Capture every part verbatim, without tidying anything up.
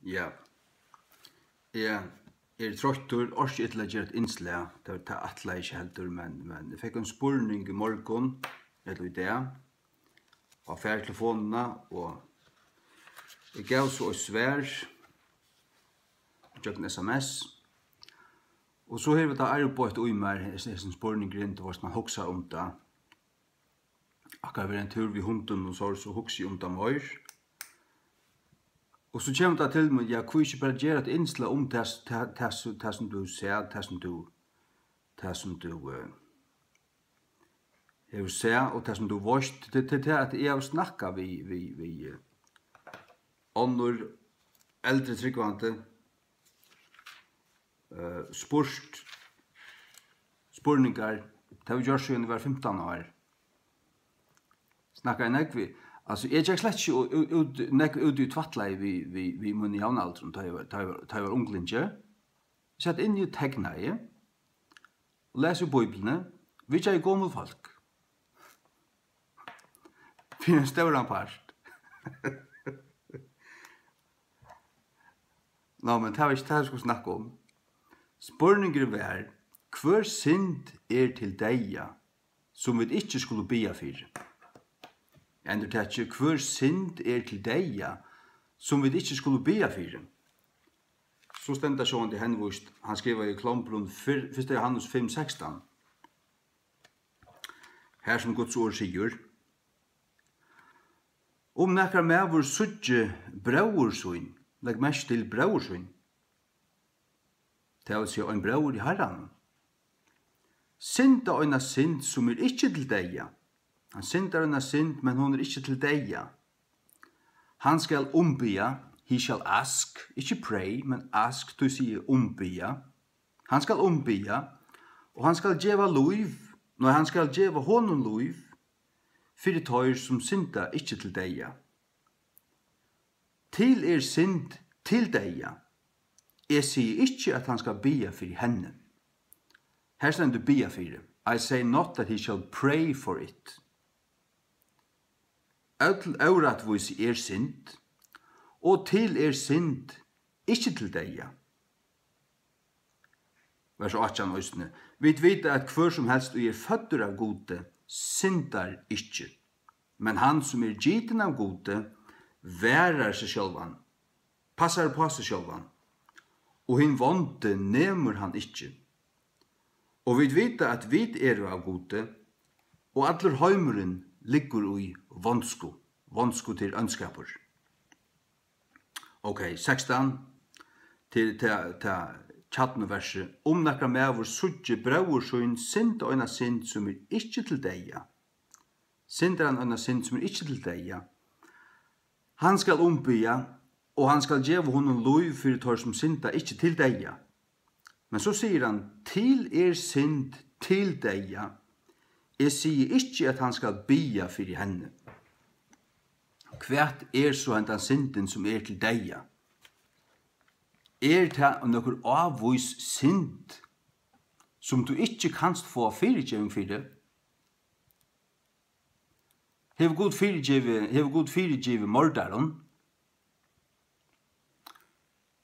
Ja, eg eri troyttur, orki ikki til at gera eitt innslag. Tað, tað ætlaði eg ikki heldur, men, men eg fekk ein spurning í morgun, ella í dag, á fartelefonina, og eg gav so eitt svar gjøgnum S M S. Og so hevur tað arbeitt í mær, hesin, hesin spurningurin, tú veitst, mann hugsar um tað. Akkurát verið ein túr við hundinum og so, so hugsi eg um tað meir. Og so kemur tað til mín, ja, hví ikki bara gera eitt innslag um tað, tað, tað, sum- tað sum tú sært, tað sum tú, tað sum tú, eh, hevur sæð, og tað sum tú veitst, til, til tað at eg havi snakkað við, við, við, eh, onnur eldri trúgvandi, eh, spurt spurningar. Tað havi eg gjørt síðan eg var fimtan ár. Snakkaði nógv við, altso, eg gekk slett ikki ú-, ú-, út, nógv út í tvætlaði við, við, við mínum javnaldrum, tá eg var, tá eg var, tá eg var unglingi. Eg sat inni og teknaði, og las í Bíbliuni, vitjaði gomul fólk. Fyri ein stóran part. Ná, men tað var ikki tað, eg skuldi snakka um. Spurningurin var, hvør synd er til deyða, sum vit ikki skulu biðja fyri? Eg endurtaki, hvør synd er til deyða, sum vit ikki skulu biðja fyri? So stendur sjálvandi henvíst, hann skrivaði í Klombrum, fyrr-, fyrsta Jóhannes fimm sekstan. Har sum Guds orð sigur, um nakar maður síggi bróður sín, legg merki til bróður sín, tað vil siga ein bróður í Harranum, synda eina synd, sum er ikki til deyða. Hann syndar eina synd, men hon er ikki til deyða. Hann skal umbiðja, he shall ask, ikki pray, men ask, tí sigi eg umbiðja. Hann skal umbiðja, og hann skal geva lív, nei, hann skal geva honum lív, fyri teir, sum synda ikki til deyða. Til er synd til deyða. Eg sigi ikki, at hann skal biðja fyri henni. Her stendur biðja fyri. I say not that he shall pray for it. Øll órættvísi er synd, og til er synd ikki til deyða. Vers átjan eisini. Vit vita, at hvør sum helst, ið er føddur av Gudi, syndar ikki. Men hann, sum er gitin av Gudi, varar seg sjálvan, passar upp á seg sjálvan, og hin vondi nemur hann ikki. Og vit vita, at vit eru av Gudi, og allur heimurin liggur í vonsku. Vonsku, tað er óndskapur. Ok, sekstan, til tað, tað kjarnuversið. Um nakar maður síggi bróður sín synda eina synd, sum er ikki til deyða, syndar hann eina synd, sum er ikki til deyða, hann skal umbiðja, og hann skal geva honum lív fyri teir, sum synda ikki til deyða. Men so sigur hann, til er synd til deyða. Eg sigi ikki, at hann skal biðja fyri henni. Hvat er so hendan syndin, sum er til deyða? Er tað nøkur ávís synd, sum tú ikki kanst fáa fyrigeving fyri? Hevur Gud fyrigivið, hevur Gud fyrigivið mordarum?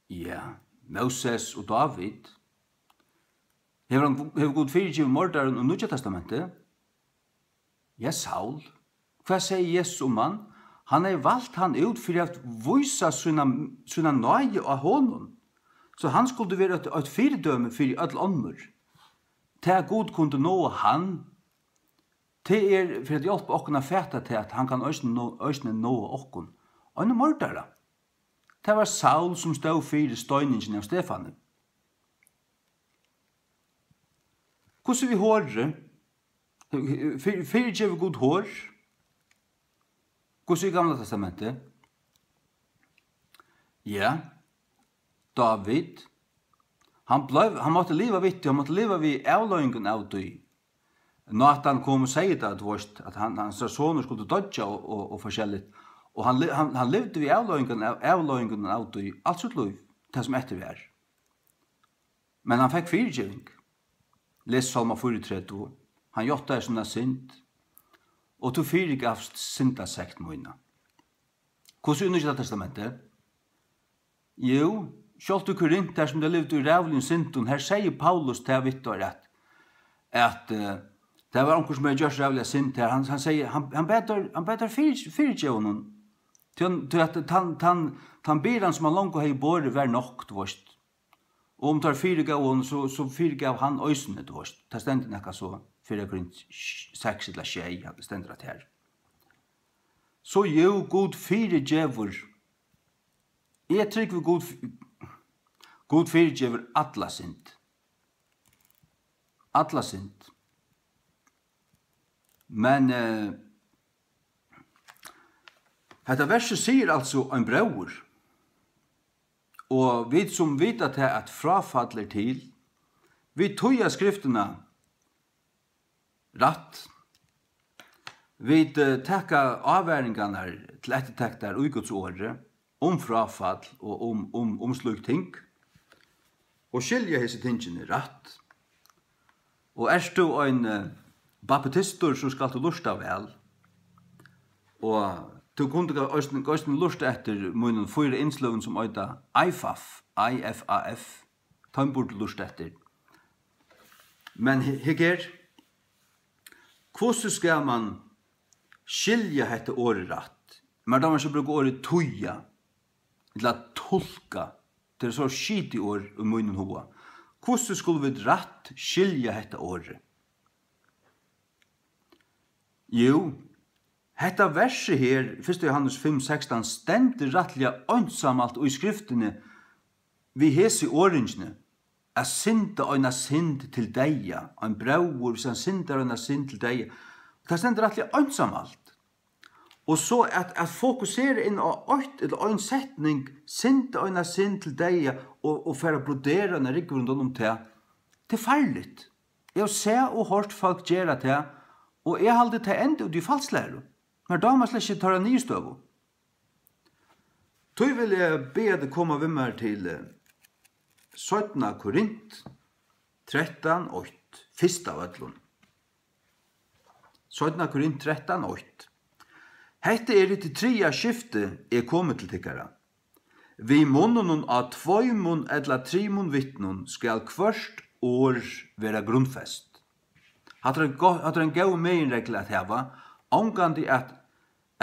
Ja, Móses og Dávid. Hevur hann, hevur Gud fyrigivið mordarum í Nýggja Testamenti? Ja, Saul. Hvat segði Jesus um hann? Hann hevði valt hann út fyri at vísa sína, sína náði á honum, so hann skuldi vera eitt, eitt fyridømi fyri øll onnur. Tað Gud kundi náa hann, tað er fyri at hjálpa okkum at fata tað, at hann kann eisini ná-, eisini náa okkum. Ein mordara. Tað var Saul, sum stóð fyri steiningini av Stefani. Hvussu við hori? Fyri-, fyrigevur Gud hor? Hvussu í Gamla Testamenti? Ja, Dávid, hann bleiv, hann mátti liva við tí, hann mátti liva við avleiðingum av tí. Natan kom og segði tað, tú veist, at hann, hansara sonur skuldi doyggja og, og, og forskelligt. Og hann li-, hann, hann livdi við avleiðingunum av, avleiðingunum av tí alt sítt lív, tað sum eftir var. Men hann fekk fyrigeving. Les Sálma fýraogtretivu. Hann játtaði sína synd, og tú fyrigavst syndasekt mína. Hvussu í Nýggja Testamenti? Jú, sjálvt í Korint, har sum tey livdu í ræðuligum syndum, har segði Paulus tað við teir, at, at, eh, tað var onkur, sum hevði gjørt ræðuliga synd har. Hann, hann segði, hann, hann bað teir, hann bað teir fyri, fyrigeva honum. Tí hann, tí at tann, tann, tann byrðan, sum hann longu hevði borið, var nokk, tú veist. Og um teir fyrigóvu honum, so, so fyrigav hann eisini, tú veist. Tað stendur nakað so, fyrra Korint seks ella sjey, at tað stendur at her. So jú, Gud fyrigevur. Eg trúgvi, Gud, Gud fyrigevur alla synd. Alla synd. Men, eh, hetta versið sigur altso ein bróður. Og vit sum vita tað, at fráfall er til, vit týða skriftina rætt. Vit, eh, taka ávaringarnar til eftirtektar í Guds orði um fráfall og um, um, um slík ting, og skilja hesi tingini rætt. Og ert tú ein, eh, baptistur, so skalt tú lurta væl. Og tú kundi eisini, eisini lurta eftir mínum fýra innsløgum, sum eita IFAF, I F A F. Teimum burdi lurta eftir. Men he-, hygg her. Hvussu skal mann skilja hetta orðið rætt? Mær dámar ikki at brúka orðið týða, ella tulka. Tað er so skitið orð í mínum huga. Hvussu skulu vit rætt skilja hetta orðið? Jú, hetta versið her, fyrsta Jóhannes fimm sekstan, stendur rættiliga einsamalt í skriftini við hesi orðingini, at synda eina synd til deyða, ein bróður, hvis hann syndar eina synd til deyða. Tað stendur rættiliga einsamalt. Og so at, at fokusera inn á eitt ella ein setning, synda eina synd til deyða og, og fara at brodera eina rúgvu rundan um tað, tað er farligt. Eg havi sæð og hoyrt fólk gera tað, og eg haldi, tað enda út í falslæru. Mær dámar slett ikki teirra niðurstøðu. Tí vil eg biðja teg koma við mær til, eh, seinna Korint trettan eitt, fyrst av øllum. Seinna Korint trettan eitt. Hetta er hitt triðja skifti, eg komi til tykkara. Við munninum á tveimum ella trimum vitnum skal hvørt orð vera grundfest. Hatta er ein go-, hatta er ein góð meginregla at hava, ongantíð at,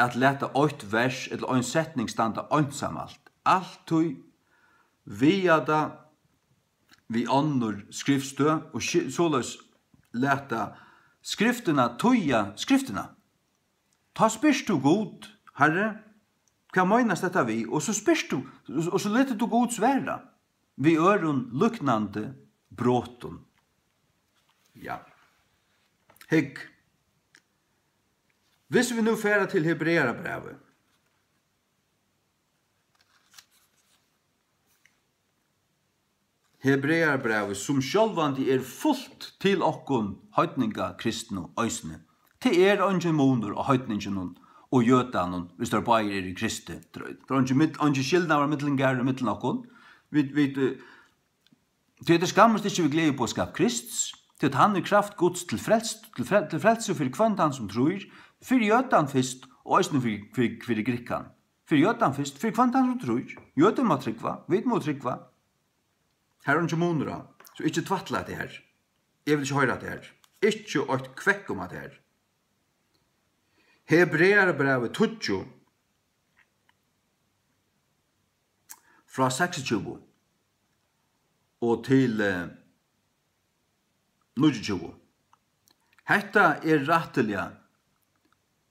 at lata eitt vers ella ein setning standa einsamalt. Altíð viga tað við onnur skriftstøð og ski-, soleiðis lata skriftina týða skriftina. Tá spyrt tú Gud: Harri, hvat meinast hetta við? Og so spyrt tú, og so letur tú Gud svara við øðrum líknandi brotum. Ja. Hygg. Hvis vit nú fara til Hebrearabrævið. Hebrearabrævið, sum sjálvandi er fult til okkum heidningakristnu eisini. Tað er eingin munur á heidninginum og jødanum, hvis teir báðir eru í Kristi. Tað er eingin mil-, eingin skilnaður millum, millum okkum. Vit, vit, eh, tí at tey skammast ikki við gleðiboðskap Krists, tí at hann er kraft Guds til frels-, til frel-, til frelsu fyri hvønn tann, sum trýr, fyri jødan fyrst, og eisini fyri, fyri, fyri grikkan. Fyri jødan fyrst, fyri hvønn tann, sum trýr. Jødin má trúgva, vit mugu trúgva. Har er eingin munur á. So ikki tvætla hetta her. Eg vil ikki hoyra hetta her. Ikki eitt kvekk um hetta her. Hebrearabrævið tíggju, frá seksogtjúgu og til, eh, níggjuogtjúgu. Hetta er rættiliga,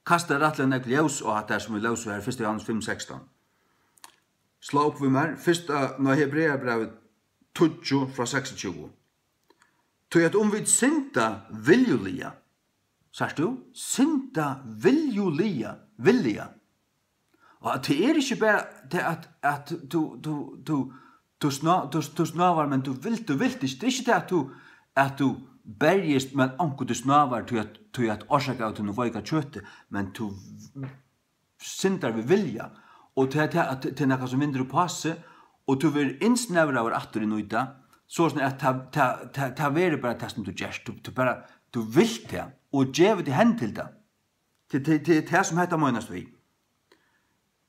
kastar rættiliga nógv ljós á hatta her, sum vit lósu her, fyrsta Jóhannes fimm sekstan. Slá upp við mær, fyrsta, nei, Hebrearabrævið tíggju frá seksogtjúgu. Tí at um vit synda viljuliga, sært tú? Synda viljuliga, villiga. Og tað er ikki bara tað at, at tú, tú, tú, tú sná-, tú, tú snávar, men tú vilt, tú vilt ikki. Tað er ikki tað at tú, at tú berjist, men onkur tú snávar, tí at, tí at orsaka av tínum veika kjøti, men tú syndar við vilja, og tað, tað, tað er nakað, sum vindur upp á seg, og tú verður innsnævraður aftur inn í tað, soleiðis at tað, tað, tað, tað verður bara tað, sum tú gert. Tú, tú bara, tú vilt tað, og gevur teg hen til tað. Tað, tað, tað er tað, sum hetta meinast við.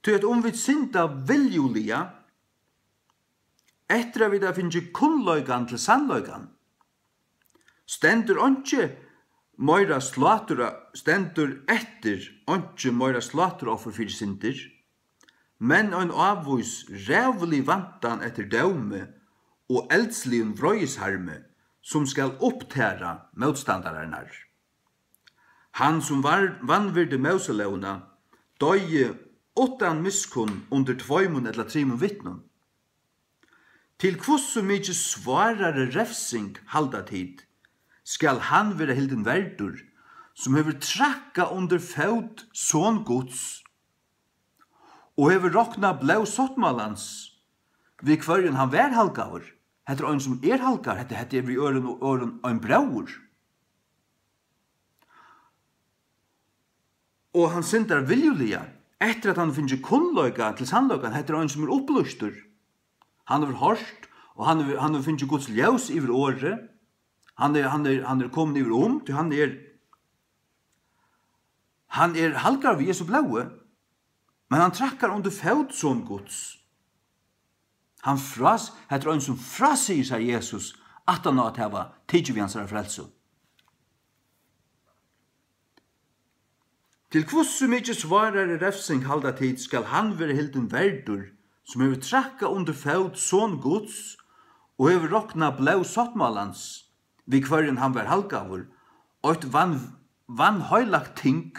Tí at um vit synda viljuliga, Eftir at vit hava fingið kunnleikan til sannleikan, stendur einki meira slátur, stendur eftir einki meira sláturoffur fyri syndir, men ein ávís ræðulig væntan eftir dómi og eldsligum vreiðisharmi, sum skal upptara mótstandararnar. Hann, sum var, vanvirdi Móselógina, doyði uttan miskunn undir tveimum ella trimum vitnum. Til hvussu mikið svárari revsing halda tit, skal hann vera hildin verdur, sum hevur traðkað undir fót Son Guds, og hevur roknað blóð sáttmálans, við hvørjum hann var halgaður? Hetta er ein, sum er halgaður, hetta, hetta er við øðrum orðum ein bróðir. Og hann syndar viljuliga, eftir at hann hevur fingið kunnleika til sannleikan. Hetta er ein, sum er upplýstur. Hann hevur hoyrt, og hann hevur, hann hevur fingið Guds ljós yvir orðið. Hann er, hann er, hann er komin yvir um, tí hann er, hann er halgaður við Jesu blóði, men hann traðkar undir fót Son Guds. Hann frás-, hetta er ein, sum frásigur sær Jesus, aftan á at hava tikið við hansara frelsu. Til hvussu mikið svárari revsing halda tit, skal hann vera hildin verdur, sum hevur traðkað undir fót Son Guds og hevur roknað blóð sáttmálans, við hvørjum hann var halgaður, eitt van-, vanheilagt ting,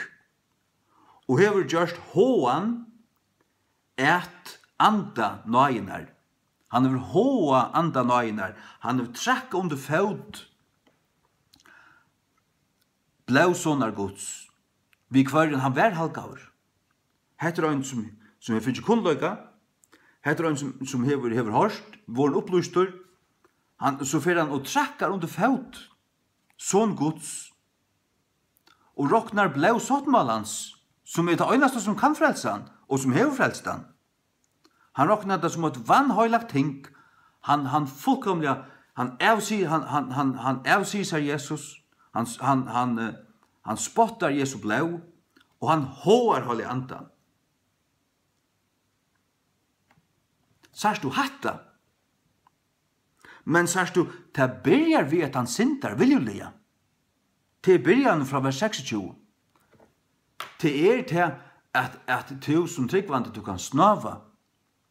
og hevur gjørt háðan at anda náðinnar. Hann hevur háðað anda náðinnar. Hann hevur traðkað undir fót blóðsonar Guds, við hvørjum hann var halgaður. Hetta er ein, sum, sum hevur fingið kunnleika. Hetta er ein, sum, sum hevur, hevur hoyrt, vorðin upplýstur. Hann, so fer hann og traðkar undir fót Son Guds og roknar blóð sáttmálans, sum er tað einasta, sum kann frelsa hann, og sum hevur frelst hann. Hann roknar tað sum eitt vanheilagt ting. Hann, hann fullkomliga, hann avsi-, hann, hann, hann, hann avsigur sær Jesus. Hann, hann, hann, eh, hann spottar Jesu blóð, og hann háðar Heilaga Andan. Sært tú hatta? Men sært tú, tað byrjar við, at hann syndar viljuliga. Tað er byrjanin frá vers seksogtjúgu. Tað er tað, at, at tú sum trúgvandi, tú kanst snáva.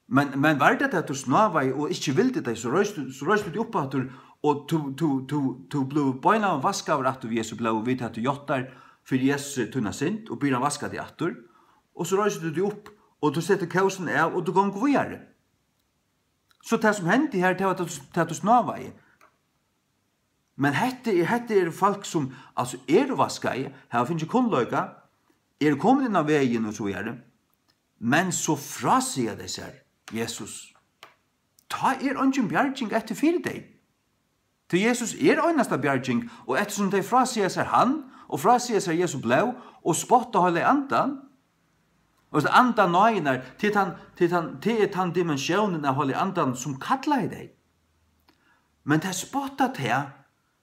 Men, men var tað, at tú snávaði og ikki vildi tað, so reis tú, so reis tú teg upp aftur, og tú, tú, tú, tú blívur beinanvegin vaskaður aftur við Jesu blóði, við at tú játtar fyri Jesusi tína synd og biður hann vaska teg aftur. Og so reisur tú teg upp, og tú setur kósin av, og tú gongur víðari. So tað, sum hendi her, tað var tað, tað tú snávaði. Men hetta er, hetta eru fólk, sum, altso, eru vaskaði, hava fingið kunnleika, eru komin inn á vegin og so víðari. Men so frásiga tey sær Jesus. Tá er eingin bjarging eftir fyri tey. Tí Jesus er einasta bjarging, og eftirsum tey frásiga sær hann, og frásiga sær Jesu blóð, og spotta Heilaga Andan, og veist, anda náðinnar, til tann, til tann, til er tann dimensiónin av Heilaga Andan, sum kallaði tey. Men tey spotta tað,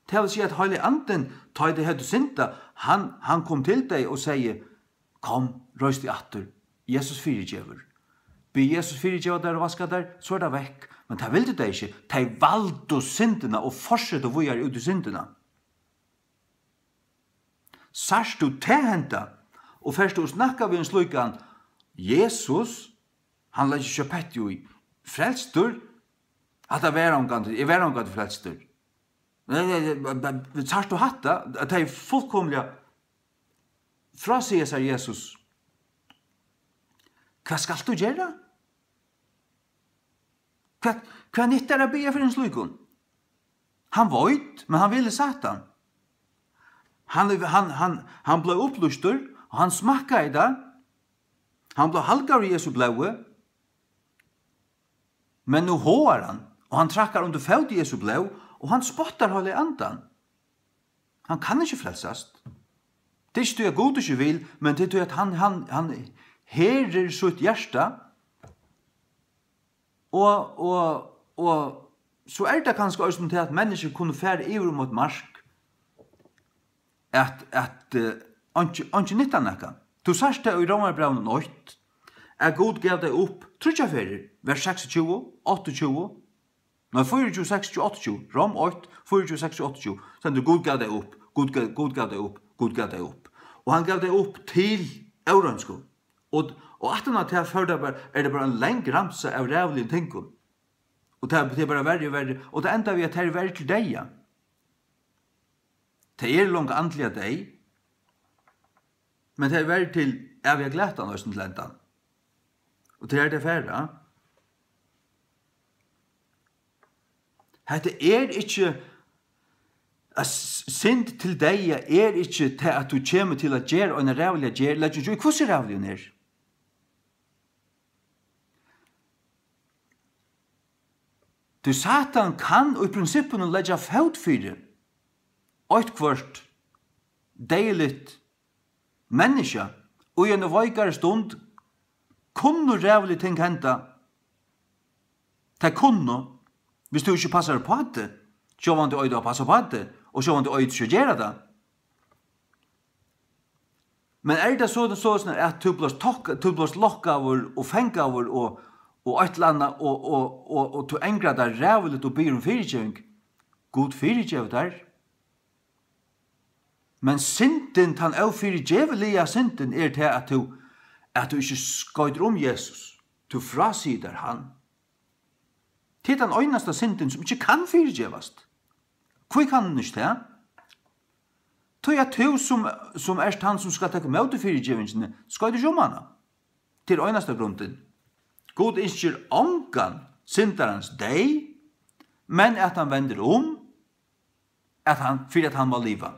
tað vil siga, at Heilagi Andin, tá ið tey høvdu syndað, hann, hann kom til tey og segði: "Kom, reis teg aftur, Jesus fyrigevur." Bið Jesus fyrigeva tær og vaska tær, so er tað vekk. Men tað vildu tey ikki. Tey valdu syndina og fortsettu víðari út í syndina. Sært tú tað henda, og fert tú og snakka við ein slíkan: "Jesus, hann legði ikki petti í. Frelstur, hatta var ongantíð, eg var ongantíð frelstur." Nei, nei, nei, men, men, men sært tú hatta, at tey fullkomiliga frásiga sær Jesus? Hvat skalt tú gera? Hvat, hvat nyttar at biðja fyri ein slíkum? Hann veit, men hann vil Satan. Hann, hann, hann, hann bleiv upplýstur, og hann smakkaði tað. Hann bleiv halgaður í Jesu blóði. Men nú háðar hann, og hann traðkar undir fót Jesu blóð, og hann spottar Heilaga Andan. Hann kann ikki frelsast. Tað er ikki tí, at Gud ikki vil, men tað er tí, at hann, hann, hann herðir sítt hjarta. Og, og, og so er tað kanska eisini tað, at menniskjur kunnu fara yvir um eitt mark, at, at, eh, einki, einki nyttar nakað. Tú sært tað í Rómarbrævinum eitt, at Gud gav tey upp tríggjar ferðir, vers seksogtjúgu, áttaogtjúgu, Nei, fýraogtjúgu, seksogtjúgu, áttaogtjúgu. Rom eitt, fýraogtjúgu, seksogtjúgu, áttaogtjúgu. Stendur, Gud gav tey upp, Gud gav, Gud gav tey upp, Gud gav tey upp. Og hann gav tey upp til óreinsku. Og, og aftan á tað fór tað bara, er tað bara ein long ramsa av ræðuligum tingum. Og tað, tað er bara verri og verri. Og tað endar við, at tað er verri til deyða. Tað er longu andliga deyð. Men tað er verri til æviga glatan eisini til endan. Og tað er tað fara. Hetta er ikki, at s-, synd til deyða er ikki tað, at tú kemur til at gera eina ræðuliga gerð, leggjum ikki í, hvussu ræðulig hon er. Tí Satan kann í prinsippinum leggja fót fyri eitthvørt deyðiligt menniskja, og í eini veikari stund kunnu ræðulig ting henda. Tey kunnu, viss tú ikki passar upp á teg. Sjálvandi eitur at passa upp á teg, og sjálvandi eitur ikki at gera tað. Men er tað so, soleiðis at tú blívst tokk-, tú blívst lokkaður og fangaður og, og eitt ella annað, og, og, og, og tú angrar tær ræðuligt og biður um fyrigeving? Gud fyrigevur tær. Men syndin, tann ófyrigeviliga syndin, er tað, at tú, at tú ikki skoytir um Jesus. Tú frásigur tær hann. Tað er tann einasta syndin, sum ikki kann fyrigevast. Hví kann hon ikki tað? Tí at tú, sum, sum ert tann, sum skal taka ímóti fyrigevingini, skoytir ikki um hana. Tað er einasta grundin. Gud ynskir ongan syndarans deyð, men at hann vendir um, at hann, fyri at hann má liva.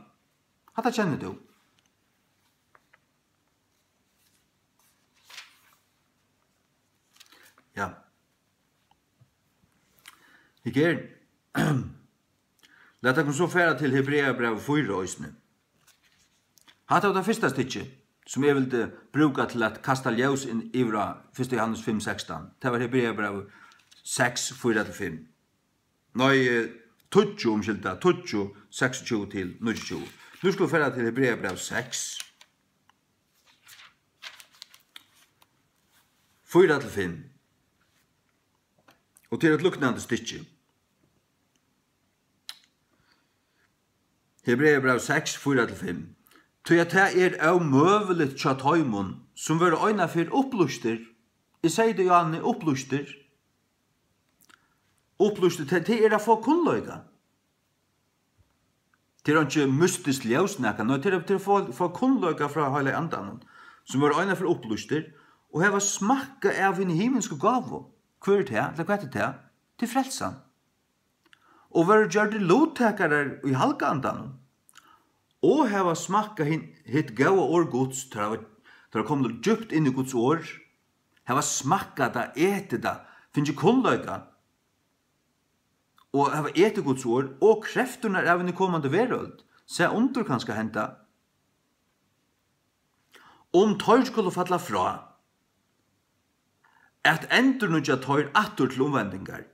Hatta kennir tú. Ja. Hygg her. Lat okkum so fara til Hebreabræv fýra eisini. Hatta var tað fyrsta stykki, sum eg vildi brúka til at kasta ljós inn yvir á fyrsta Jóhannes fimm sekstan. Tað var Hebreabræv seks, fýra til fimm. Nei, eh, tíggju, umskylda, tíggju, seksogtjúgu til níggjuogtjúgu. Nú skulu vit fara til Hebreabræv seks, fýra til fimm. Og tað er eitt líknandi stykki. Hebreabræv seks, fýra til fimm. Tí at tað er ómøguligt hjá teimum, sum vóru einaferð upplýstir, eg segði tað, Johanne, upplýstir, upplýstir, tað, tað er at fáa kunnleika. Tað er einki mystiskt ljós nakað, nei, tað er, tað er at fáa, fáa kunnleika frá Heilaga Andanum, sum vóru einaferð upplýstir, og hava smakkað av hini himinsku gávu. Hvør er tað? Ella hvat er tað? Tað er frelsan. Og vóru gjørdir luttakarar í Halga Andanum, og hava smakkað hin, hitt góða orð Guds, teir hava, teir hava komið djúpt inn í Guds orð, hava smakkað tað, etið tað, fingið kunnleika, og hava etið Guds orð, og kreftirnar av hinni komandi verøld, sæð undur kanska henda, um teir skulu falla frá, at endurnýggja teir aftur til umvendingar,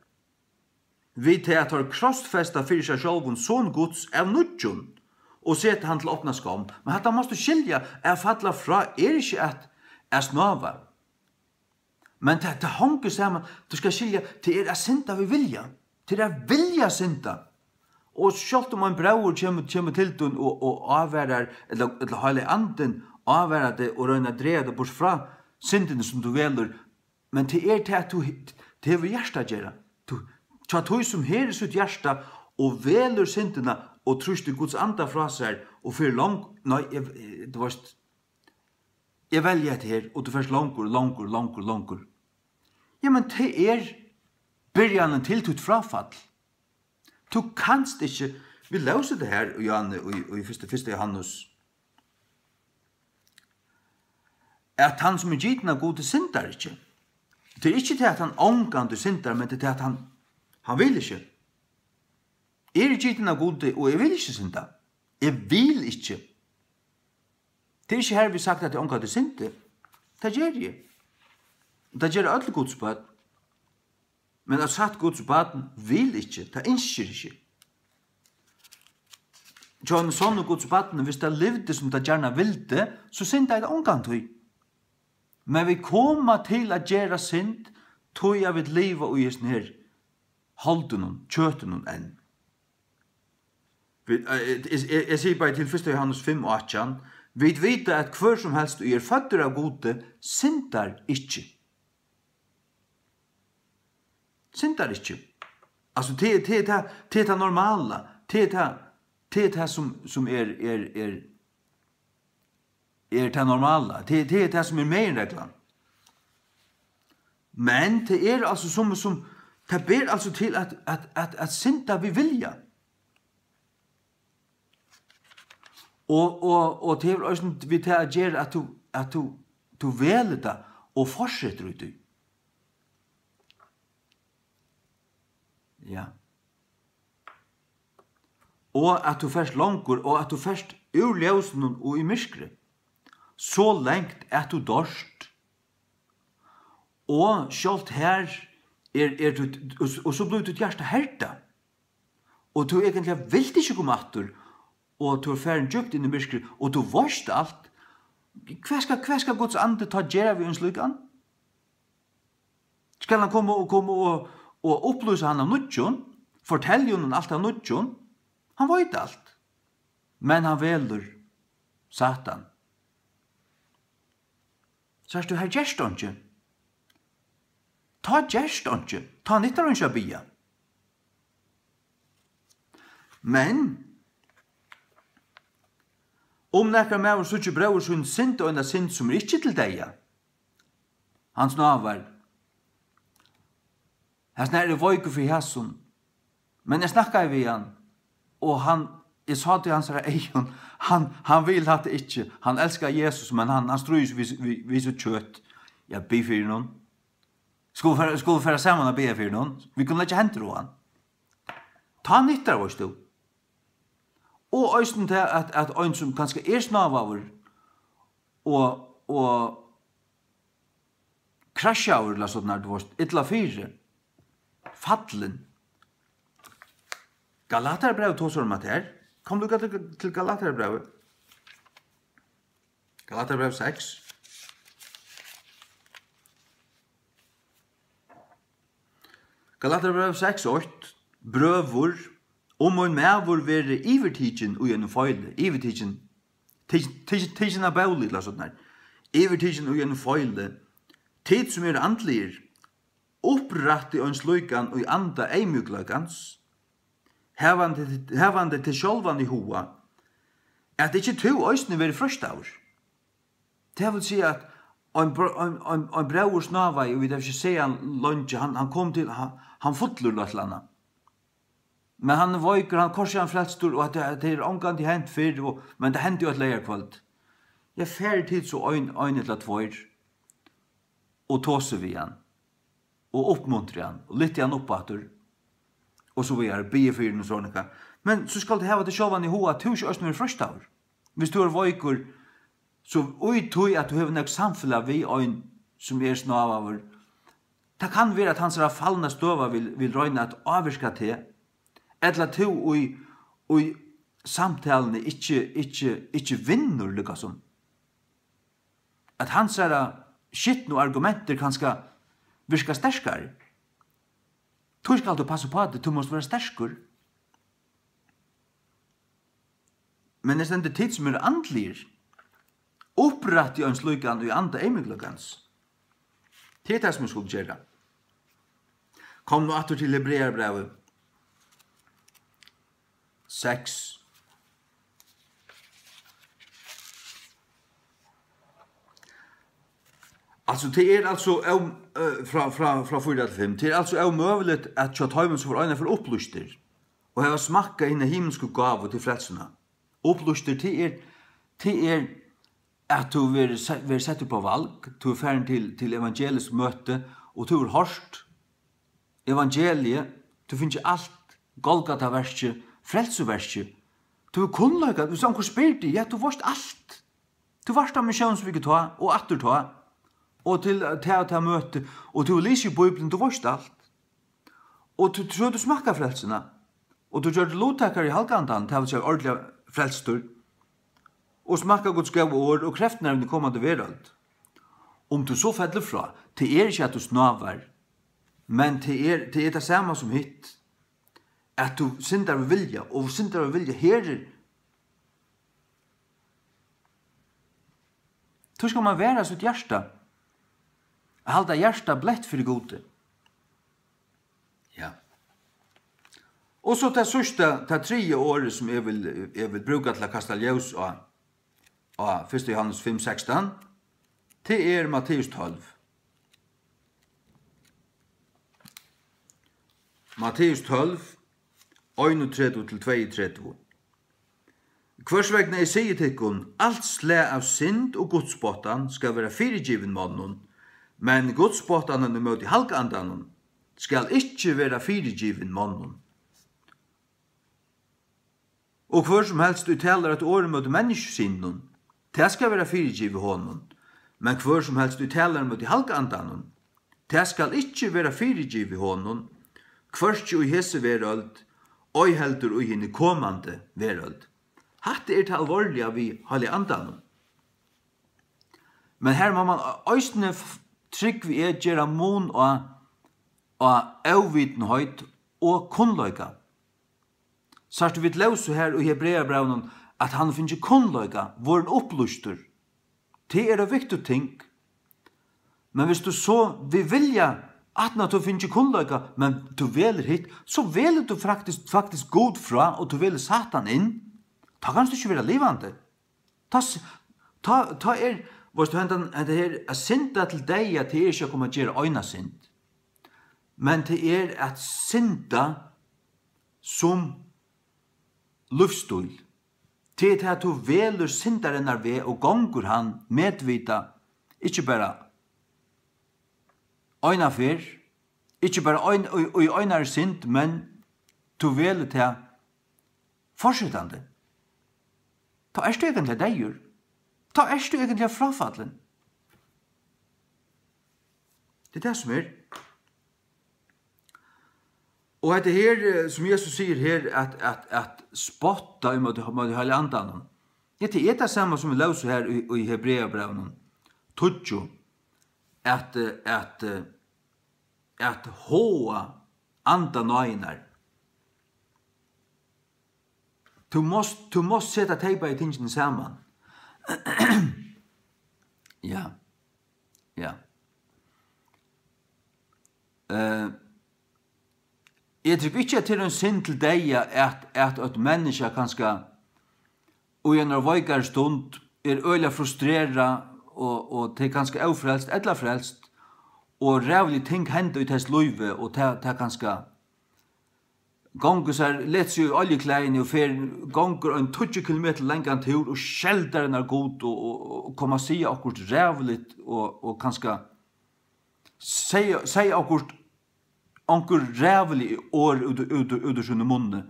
við tað at teir krossfesta fyri sær sjálvum Son Guds av nýggjum, og seta hann til opna skomm. Men hatta mást tú skilja, at falla frá er ikki at, at snáva. Men tað, tað hongur saman, tú skalt skilja, tað er at synda við vilja. Tað er at vilja synda. Og sjálvt um ein bróðir kemur, kemur til tín og, og ávarar, ella, ella Heilagi Andin ávarar teg og roynir at draga teg burt frá syndini sum tú velur, men tað er tað, at tú he-, tað hevur hjarta at gera. Tú, hjá tí sum herðir sítt hjarta og velur syndina og trýstir Guds Anda frá sær og fer long-, nei, eg, eg, tú veist, eg velji hetta her, og tú fert longur, longur, longur, longur. Jamen, tað er byrjanin til títt fráfall. Tú kanst ikki, vit lósu tað her í Johanne, í, í fyrsta, fyrsta Johannes, at hann sum er gitin av Gudi syndar ikki. Tað er ikki tað, at hann ongantíð syndar, men tað er tað, at hann, hann vil ikki. Eg eri gitin av Gudi, og eg vil ikki synda. Eg vil ikki. Tað er ikki hervið sagt, at eg ongantíð syndi. Tað geri eg. Og tað gera øll Guds børn. Men eitt satt Guds barn vil ikki, tað ynskir ikki. Hjá einum sonnum Guds barni, viss tað livdi, sum tað gjarna vildi, so syndaði tað ongantíð. Men vit koma til at gera synd, tí at vit liva í hesum her holdinum, kjøtinum enn. Vit, eh, eg, eg, eg sigi bara til fyrsta Jóhannes fimm átjan: "Vit vita, at hvør sum helst, ið er føddur av Gudi, syndar ikki." Syndar ikki. Altso, tað, tað er tað, tað er tað normala. Tað er tað, tað er tað, sum, sum er, er, er, er tað normala. Tað, tað er tað, sum er meginreglan. Men tað er altso sum, sum, tað ber altso til at, at, at, at synda við vilja. Og, og, og tað hevur eisini við tað at gera, at tú, at tú, tú velur tað og fortsetur í tí. Ja. Og at tú fert longur, og at tú fert úr ljósinum og í myrkri, so langt at tú doyrt. Og sjálvt her er, er tú, og, og so blívur títt hjarta herdað. Og tú eigentliga vilt ikki koma aftur, og tú ert farin djúpt inn í myrkrið, og tú veitst alt. Hvat skal, hvat skal Guds andi tá gera við ein slíkan? Skal hann koma og, koma og, og upplýsa hann av nýggjum? Fortelja honum alt av nýggjum? Hann veit alt. Men hann velur Satan. Sært tú, her gerst einki. Tá gerst einki. Tá nyttar einki at biðja. Men um nakar maður síggir bróður sín synda eina synd, sum er ikki til deyða, hann snávar. Hasin her er veikur fyri hasum. Men eg snakkaði við hann, og hann, eg sá tað í hansara eygum, hann, hann vil hatta ikki. Hann elskar Jesus, men hann, hann stríðist við, við, við sítt kjøt. Ja, bið fyri honum. Skulu fara, skulu fara saman at biðja fyri honum. Vit kunnu leggja hendur á hann. Tá nyttar, veitst tú. Og eisini tað, at, at ein, sum kanska er snávaður og, og krasjaður, ella sovorðið, tú veitst, illa fyri, fallin. Galatarabrævið tosar um hatta her. Kom líka til, til Galatarabrævið. Galatarabrævið seks. Galatarabrævið seks eitt: Brøður, um ein maður verður yvirtikin í einum feili, yvirtikin, tikin, tikin, tikin av bóli, ella sovorðið, yvirtikin í einum feili, tit sum eru andligir, upprætti ein slíkan í anda eyðmjúkleikans, havandi, havandi tað sjálvan í huga, at ikki tú eisini verði freistaður. Tað vil siga, at ein br-, ein, ein, ein bróður snávaði, og vit hava ikki sæð hann leingi, hann, hann kom til, hann, hann fullur ella eitt ella annað. Men hann er veikur, hann, hvussu er hann frelstur, og at tað, tað er ongantíð hent fyrr, og, men tað hendi eitt leygarkvøld. Ja, farið tit so ein, ein ella tveir, og tosið við hann, og uppmuntrið hann, og lyftið hann upp aftur, og so víðari, biðið fyri honum, sovorðið. Men so skalt tú hava tað sjálvan í huga, at tú ikki eisini verður freistaður. Viss tú ert veikur, so í tí at tú hevur nógv samfelag við ein, sum er snávaður, tað kann vera, at hansara fallna støða vil, vil royna at ávirka teg, ella tú í, í samtaluni ikki, ikki, ikki vinnur líkasum. At hansara skitnu argumentir kanska virka sterkari. Tí skalt tú passa upp á teg, tú mást vera sterkur. Men her stendur: tit sum eru andligir, upprættið ein slíkan í anda eyðmjúkleikans. Tað er tað, sum vit skulu gera. Kom nú aftur til Hebrearabrævið seks. Altso, tað er altso ó-, øh, frá, frá, frá fýra til fimm. Tað er altso ómøguligt at hjá teimum, sum vóru einaferð upplýstir og hava smakkað hina himilsku gávu til frelsuna. Upplýstir, tað er, tað er at tú verður se-, verður settur upp á val, tú ert farin til, til evangeliskt møti, og tú hevur hoyrt evangeliið, tú hevur fingið alt, Golgataverkið, frelsuverkið. Tú hevur kunnleika, viss onkur spyr teg, ja, tú veitst alt. Tú vart á missiónsviku tá, og aftur tá, og til tað og tað møti, og tú hevur lisið í Bíbliuni, tú veitst alt. Og tú, so tú smakkar frelsuna, og tú gjørt luttakari í Halga Andanum, tað vil siga ordiliga frelstur, og smakkar Guds góða orð og kreftirnar í komandi verøld. Um tú so fellur frá, tað er ikki, at tú snávar. Men tað er, tað er tað sama sum hitt, at tú syndar við vilja, og syndar við vilja her er, tí skal mann vera sítt hjarta, at halda hjartað bleytt fyri Gudi. Ja. Og so tað síðsta, tað triðja orðið, sum eg vil, eg vil brúka til at kasta ljós á, á fyrsta Jóhannes fimm sekstan, tað er Matteus tólv. Matteus tólv, einogtretivu til tveyogtretivu. Hvørs vegna eg sigi tykkum, alt slag av synd og gudsspottan skal vera fyrigivin monnum, men gudsspottan ímóti halga andanum skal ikki vera fyrigivin monnum. Og hvør sum helst, ið talar eitt orð ímóti menniskjusyninum, tað skal vera fyrigivið honum, men hvør sum helst, ið talar ímóti halga andanum, tað skal ikki vera fyrigivið honum, hvørki í hesi verøld, ei heldur í hini komandi verøld. Hatta er tað alvorliga við heilaga andanum. Men her má mann eisini f-, trúgvi eg, gera mun á, á óvitinheit og kunnleika. Sært tú, vit lósu her í Hebreabrævinum, at hann fingið kunnleika, vorðin upplýstur. Tað er eitt viktigt ting. Men viss tú so við vilja, aftan at tú fingið kunnleika, men tú velur hitt, so velur tú faktiskt, faktiskt Gud frá, og tú velur Satan inn, tá kanst tú ikki vera livandi. Tá s-, tá, tá er, veitst tú, hendan, hetta her, at synda til deyða, tað er ikki at koma at gera eina synd. Men tað er at synda sum lívsstíl. Tað er tað, at tú velur syndarinnar veg og gongur hann medvita, ikki bara eina ferð, ikki bara ein, í, í einari synd, men tú velur tað forsetandi. Tá ert tú eigentliga deyður. Tá ert tú eigentliga fráfallin. Tað er tað, sum er. Og hetta her, eh, sum Jesus sigur her, at, at, at spotta ímóti, ímóti Heilaga Andanum, hetta er tað sama sum vit lósu her í, í Hebreabrævinum tíggju, at, eh, at, eh, at háða anda náðinnar. Tú mást, tú mást seta tey bæði tingini saman. Ja. Ja. Eh, eg trúgvi ikki, at tað er ein synd til deyða, at, at eitt menniskja kanska í einari veikari stund er øgiliga frustrerað og, og tað er kanska ófrelst ella frelst, og ræðulig ting henda í tess lívi, og tað, tað kanska gongur sær, letur seg í oljuklæðini og fer, gongur ein tíggju kilometrar langan túr og skeldar hennar Gud og, og, og koma at siga okkurt ræðuligt og, og kanska siga, siga okkurt, onkur ræðulig orð út, út, út úr sínum munni.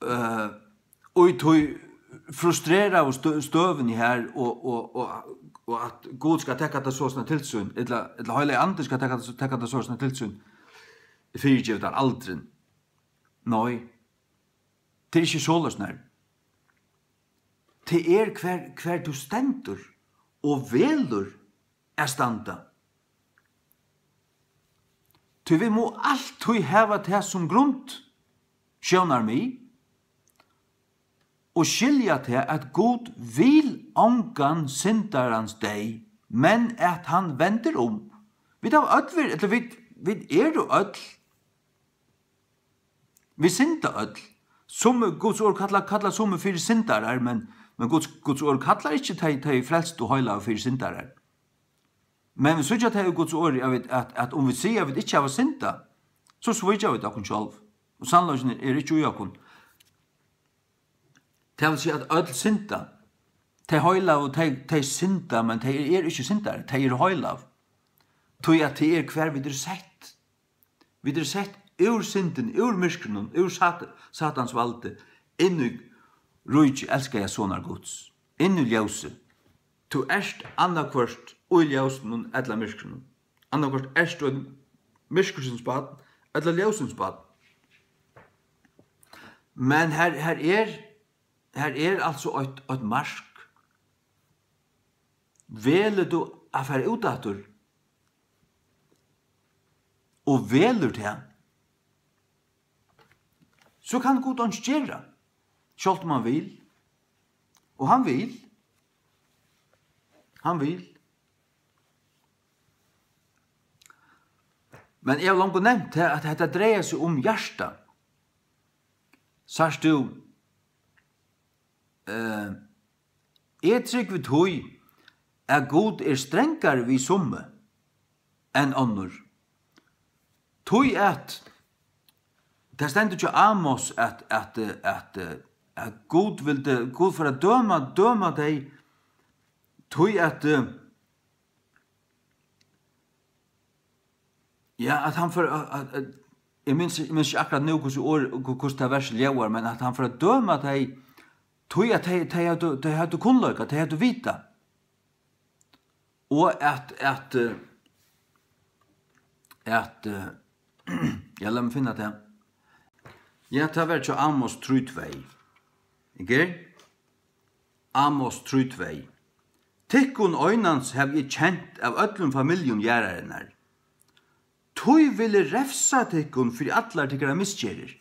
Eh, og í tí frustreraðu stø-, støðuni her og, og, og, og at Gud skal taka tað sovorðna til sín, ella, ella Heilagi Andin skal taka, taka tað sovorðna til sín, fyrigevi tær aldrin. Nei, tað er ikki soleiðis, nær. Tað er hvar, hvar tú stendur og velur at standa. Tí vit mugu altíð hava tað sum grundsjónarmið og skilja tað, at Gud vil ongan syndarans deyð, men at hann vendir um. Vit hava øll verið, ella vit, vit eru øll Vit synda øll. Summi, Guds orð kallar, kallar summi fyri syndarar, men, men Guds, Guds orð kallar ikki tey, tey frelstu og heilagu fyri syndarar. Men vit síggja tað í Guds orði, at, vit, at, at um vit siga, at vit ikki hava syndað, so svíkja vit okkum sjálv, og sannleikin er ikki í okkum. Tað vil siga, at øll synda. Tey heilagu, tey, tey synda, men tey eru ikki syndarar, tey eru heilag. Tí at tað er, hvar vit eru sett. Vit eru sett úr syndini, úr myrkrinum, úr Sat-, Satans valdi, inn í ríki elskaða Sonar Guds, inn í ljósið. Tú ert annaðhvørt í ljósinum ella myrkrinum. Annaðhvørt ert tú eitt myrkursins barn ella ljósins barn. Men her, her er, her er altso eitt, eitt mark. Velur tú at fara út aftur, og velur tað, so kann Gud einki gera, sjálvt um hann vil. Og hann vil. Hann vil. Men eg havi longu nevnt tað, at hetta dreiar seg um hjarta. Sært tú, eh, eg trúgvi tí, at Gud er strangari við summi enn onnur. Tí at tað stendur hjá Amos, at, at, at, at Gud vildi, Gud fer at døma, døma tey, tí at, eh, ja, at hann fer at, at, at, eg minnist, eg minnist ikki akkurát nú, hvussu orð, hvu-, hvussu tað vers ljóðar, men at hann fer at døma tey, tí at tey, tey høvdu, tey høvdu kunnleika, tey høvdu vita. Og at, at, eh, at, eh, ja, lat meg finna tað. Ja, tað var hjá Amos trý tvey. Ikki? Amos trý tvey. Tykkum einans havi eg kent av øllum familjum jarðarinnar. Tí vil eg revsa tykkum fyri allar tykkara misgerðir.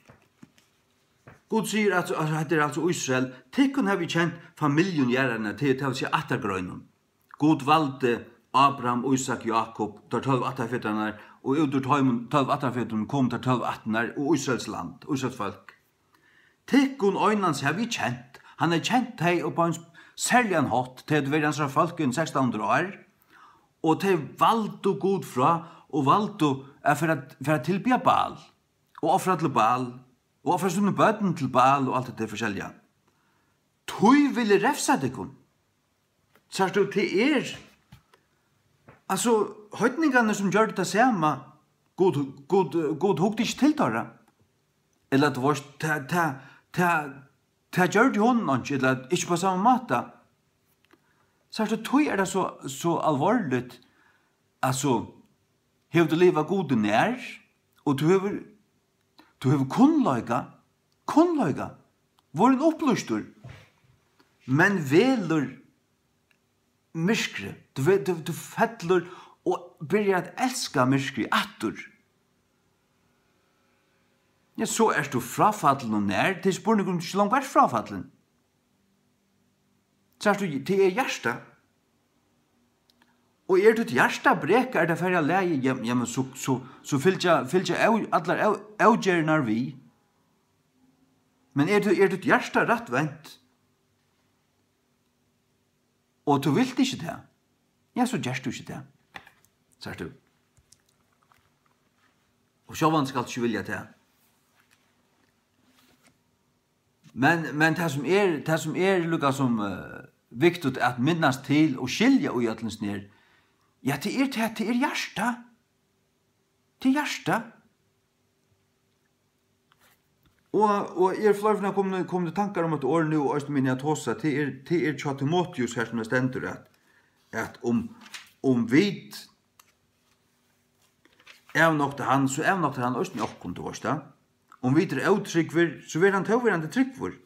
Gud sigur, at, at hetta er altso Ísrael, tykkum havi eg kent familjum jarðarinnar, til, tað vil siga ættargreinum. Gud valdi Abraham, Ísak, Jákup, teir tólv ættarfedrarnar, og út úr teimum tólv ættarfedrarnar komu teir tólv ættirnar og Ísraels land, Ísraels fólk. Tykkum einans havi eg kent. Hann hevði kent tey upp á ein serligan hátt, tey høvdu verið hansara fólk í sekstan hundrað ár, og tey valdu Gud frá, og valdu at fara, fara at tilbiðja Baal, og ofra til Baal, og ofra síni børn til Baal, og alt hetta forskelliga. Tí vil eg revsa tykkum. Sært tú, tað er, altso, heidningarnir sum gjørdu tað sama, Gud, Gud, Gud hugdi ikki til teirra. Ella, tú veist, tað, tað, tað, tað gjørdi honum einki, ella ikki á sama máta. Sært tú, tí er tað so, so álvarsligt, altso, hevur tú livað Gudi nær, og tú hevur, tú hevur kunnleika, kunnleika, vorðin upplýstur, men velur myrkrið. Tú ve-, tú, tú fellur og byrjar at elska myrkrið aftur. Ja, so ert tú fráfallin og nær, tað er spurningur um tú ikki longur ert fráfallin. Sært tú, tað er hjartað. Og er títt hjarta brekað, er tað farið av lagi, ja, ja, men so, so, so fylgja, fylgja av-, allar av-, avgerðirnar við. Men er tú, er títt hjarta rætt vent? Og tú vilt ikki tað, ja, so gert tú ikki tað. Sært tú? Og sjálvandi skalt tú ikki vilja tað. Men, men tað sum er, tað sum er líka sum, eh, viktigt at minnast til og skilja í øllum snær, ja, tað er tað, tað er hjartað. Tað er hjartað. Og, og er fleiri ferðir komin, komin í tankar um eitt orð nú, og eisini meðan eg tosi, tað er, tað er hjá Timoteus her, sum tað stendur, at, at um, um vit avnokta hann, so avnoktar hann eisini okkum, tú veist tað. Um vit eru ótrúgvir, so verður hann tó verandi trúgvur.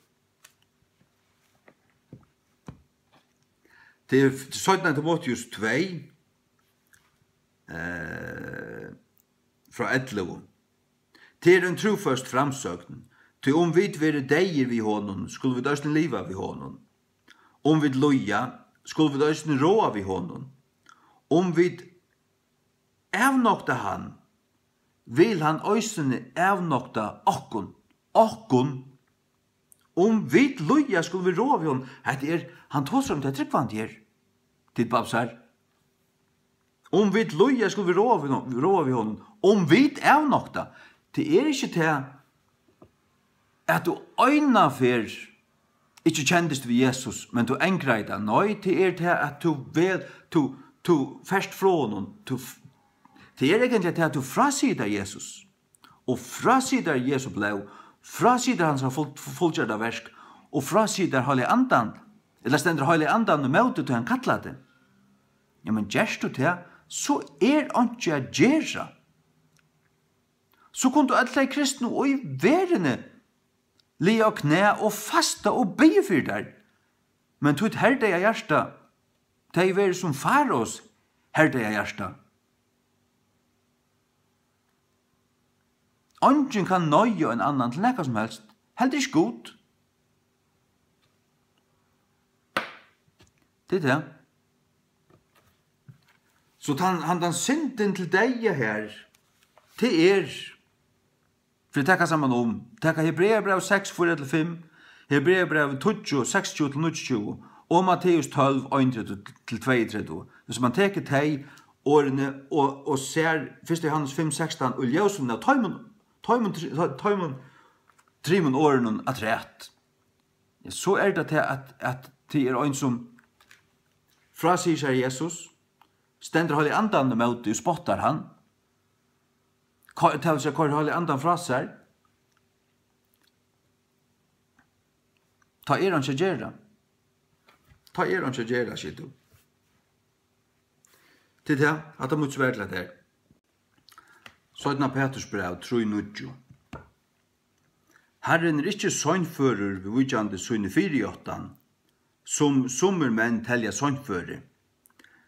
Tað er seinna Timoteus tvey, eh, frá ellivu. Tað er ein trúføst framsókn, tí um vit verða deyðir við honum, skulu vit eisini liva við honum. Um vit líða, skulu vit eisini ráða við honum. Um vit avnokta hann, vil hann eisini avnokta okkum. Okkum. Um vit líða, skulu vit ráða við honum. Hetta er, hann tosar um tey trúgvandi her. Tit babsar. Um vit líða, skulu vit ráða við hon-, ráða við honum. Um vit avnokta. Tað er ikki tað, at tú eina ferð ikki kendist við Jesus, men tú angraði tað. Nei, tað er tað, at tú vel-, tú, tú fert frá honum. Tú f-, tað er eigentliga tað, at tú frásigur tær Jesus. Og frásigur tær Jesu blóð, frásigur tær hansara full-, fullgjørda verk, og frásigur tær Heilaga Andan, ella stendur Heilagi Andan ímóti, tí hann kallar teg. Ja, men gert tú tað, so er einki at gera. So kundu øll tey kristnu í verðini liga á knæ og fasta og biðja fyri tær. Men títt herdeyða hjarta, tey verður sum Faraos herdeyða hjarta. Eingin kann noyða ein annan til nakað sum helst, heldur ikki Gud. Tað er tað. So tann, handan syndin til deyða her, tað er, fyri at taka saman um, taka Hebreabræv seks, fýra til fimm, Hebreabræv tíggju, seksogtjúgu til níggjuogtjúgu, og Matteus tólv, einogtretivu til tveyogtretivu. Hvis man tekur tey orðini og, og sær fyrsta Jóhannes fimm, sekstan, og ljósum av teimum, teimum, teimum trimum orðunum afturat, ja, so er tað til at, at tað er ein, sum frásýgur sær Jesus, stendur Heilaga Andanum ímóti og spottar hann, ko-, tað vil siga, koyrir Heilaga Andan frá sær, tá er einki at gera. Tá er einki at gera, skilur tú. Til tað, hatta er mítt svar til tað her. Seinna Petursbræv trý níggju. Harrin er ikki seinførur viðvíkjandi síni fyrijáttan, sum summir menn telja seinføri,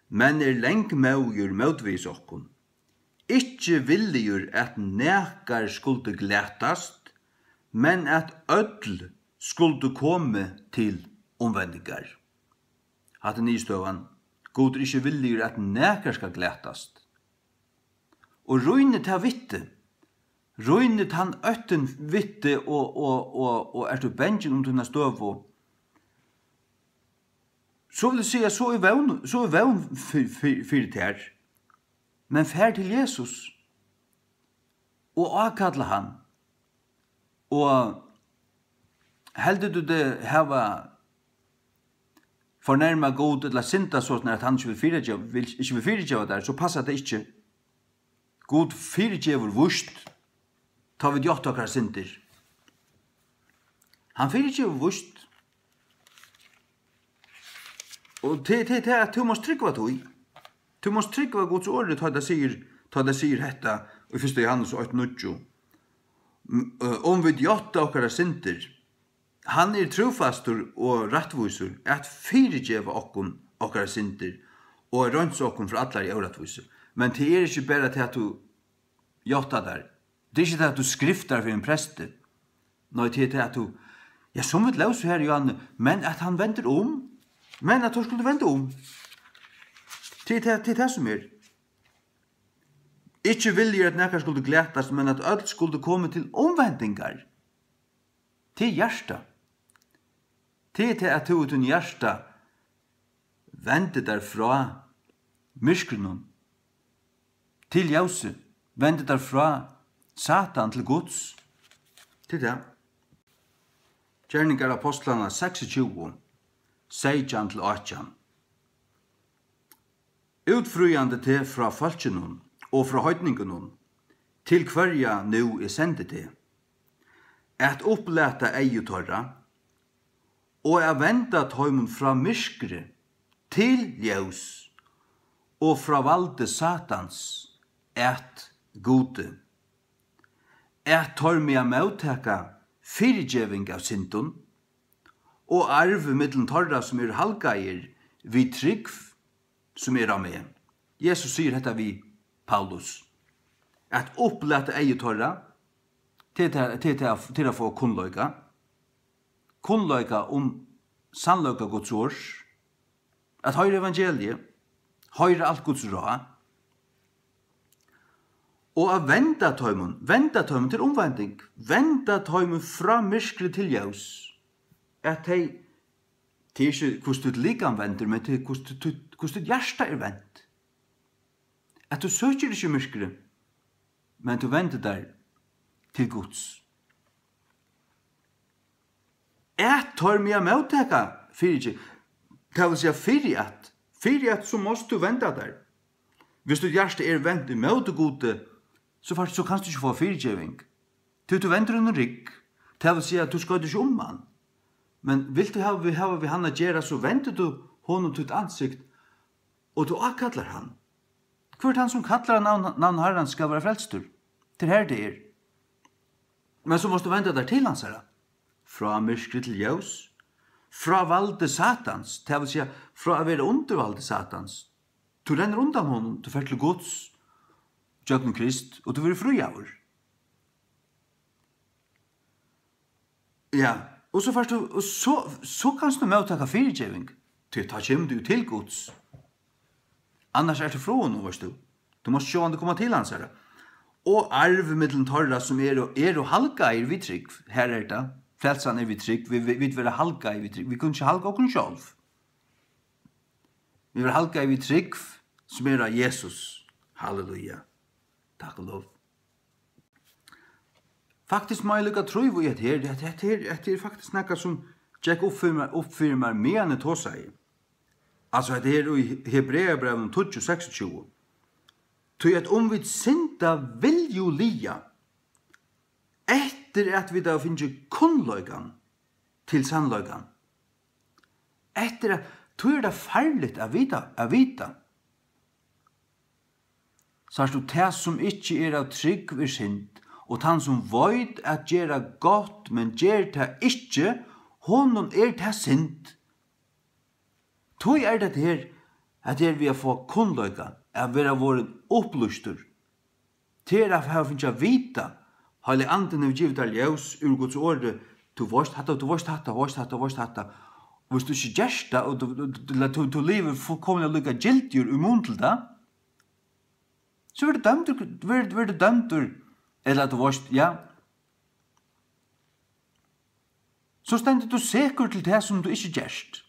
men er langmóður mótvegis okkum, ikki villigur at nakar skuldi glatast, men at øll skuldu komið til umvendingar. Hatta er niðurstøðan. Gud er ikki villigur, at nakar skal glatast. Og rýnir tað við teg. Rýnir tann óttin við teg og, og, og, og ert tú bangin um tína støðu, so vil eg siga, so er vón, so er vón fyri, fyri, fyri tær. Men far til Jesus og ákalla hann. Og heldur tú teg hava fornærmað Gud ella syndað soleiðis, at hann ikki vil fyrigeva, vil, ikki vil fyrigeva tær, so passar tað ikki. Gud fyrigevur víst, tá vit játta okkara syndir. Hann fyrigevur víst. Og tað, tað, tað, at tú mást trúgva tí. Tú mást trúgva Guds orði, tá tað sigur, tá tað sigur hetta í fyrsta Jóhannes eitt níggju. M-, eh, um vit játta okkara syndir, hann er trúfastur og rættvísur at fyrigeva okkum okkara syndir og at reinsa okkum frá allari órættvísi. Men tað er ikki bara tað, at tú játtar tær. Tað er ikki tað, at tú skriftar fyri ein presti. Nei, tað er tað, at tú, ja, sum vit lósu her, Johanne, men at hann vendir um, men at teir skuldu venda um. Tað er tað, tað er tað, sum er. Ikki villigur, at nakar skuldi glatast, men at øll skuldu komið til umvendingar. Tað er hjartað. Tað er tað, at tú í tínum hjarta vendir tær frá myrkrinum til ljósið, vendir tær frá Satan til Guds. Tað er tað. Gerningar Ápostlanna seksogtjúgu, seytjan til átjan. Útfríðandi teg frá fólkinum og frá heidningunum, til hvørja nú eg sendi teg, at upplata eygu teirra, og at venda teimum frá myrkri til ljós, og frá valdi Satans at Gudi, at teir mega móttaka fyrigeving av syndum, og arv millum teirra, sum eru halgaðir við trúgv, sum er á meg. Jesus sigur hetta við Paulus, at upplata eygu teirra, til tað, til tað, til at fáa kunnleika, kunnleika um sannleika Guds orðs, at hoyra evangeliið, hoyra alt Guds ráð, og at venda teimum, venda teimum til umvending, venda teimum frá myrkri til ljós, at tey, tað er ikki, hvussu títt likam vendir, men tað er, hvussu títt, hvussu títt hjarta er vent. At tú søkir ikki myrkrið, men tú vendir tær til Guds. At teir mega móttaka fyrigeving, tað vil siga, fyri at, fyri at, so mást tú venda tær. Hvis títt hjarta er vent ímóti Gudi, so fært, so kanst tú ikki fáa fyrigeving. Tí tú vendir honum rygg, tað vil siga, at tú skoytir ikki um hann. Men vilt tú hava við, hava við hann at gera, so vendir tú honum títt ansikt, og tú ákallar hann. Hvør tann, sum kallar á navn, navn Harrans, skal vera frelstur. Tað er her, tað er. Men so mást tú venda tær til hansara. Frá myrkri til ljós. Frá valdi Satans, tað vil siga, frá at vera undir valdi Satans. Tú rennur undan honum, tú fert til Guds, gjøgnum Krist, og tú verður fríaður. Ja, og so fært tú, og so, so kanst tú móttaka fyrigeving, tí tá kemur tú til Guds. Annars ert tú frá honum, veitst tú. Tú mást sjálvandi koma til hansara. Og arv millum teirra, sum eru, eru halgaðir við trúgv. Her er tað. Frelsan er við trúgv. Vit, vit, vit verða halgaðir við trúgv. Vit kunnu ikki halga okkum sjálv. Vit verða halgaðir við trúgv, sum er á Jesus. Halleluja. Takk og lov. Faktiskt má eg líka trúgva í hetta her. Hetta, hetta her, hetta er faktiskt nakað, sum gekk upp fyri mær, upp fyri mær, meðan eg tosaði. Altso, hetta her í Hebreabrævinum tíggju seksogtjúgu. Tí at um vit synda viljurliga, eftir at vit hava fingið kunnleikan til sannleikan, eftir at, tí er tað farligt at vita, at vita. Sært tú, tað sum ikki er av trúgv er synd, og tann sum veit at gera gott, men ger tað ikki, honum er tað synd. Tí er tað her, at her við at fáa kunnleika, at vera vorðin upplýstur, tað er at hava fingið at vita, Heilagi Andin hevur givið tær ljós úr Guds orði, tú veitst hatta, tú veitst hatta, veitst hatta, veitst hatta. Og viss tú ikki gert tað, og tú, tú, tú, tú, tú livir fullkomiliga líka gildigur í mun til tað, so verður dømdur, verður, verður dømdur, ella tú veitst, ja. So stendur tú sekur til tað, sum tú ikki gert.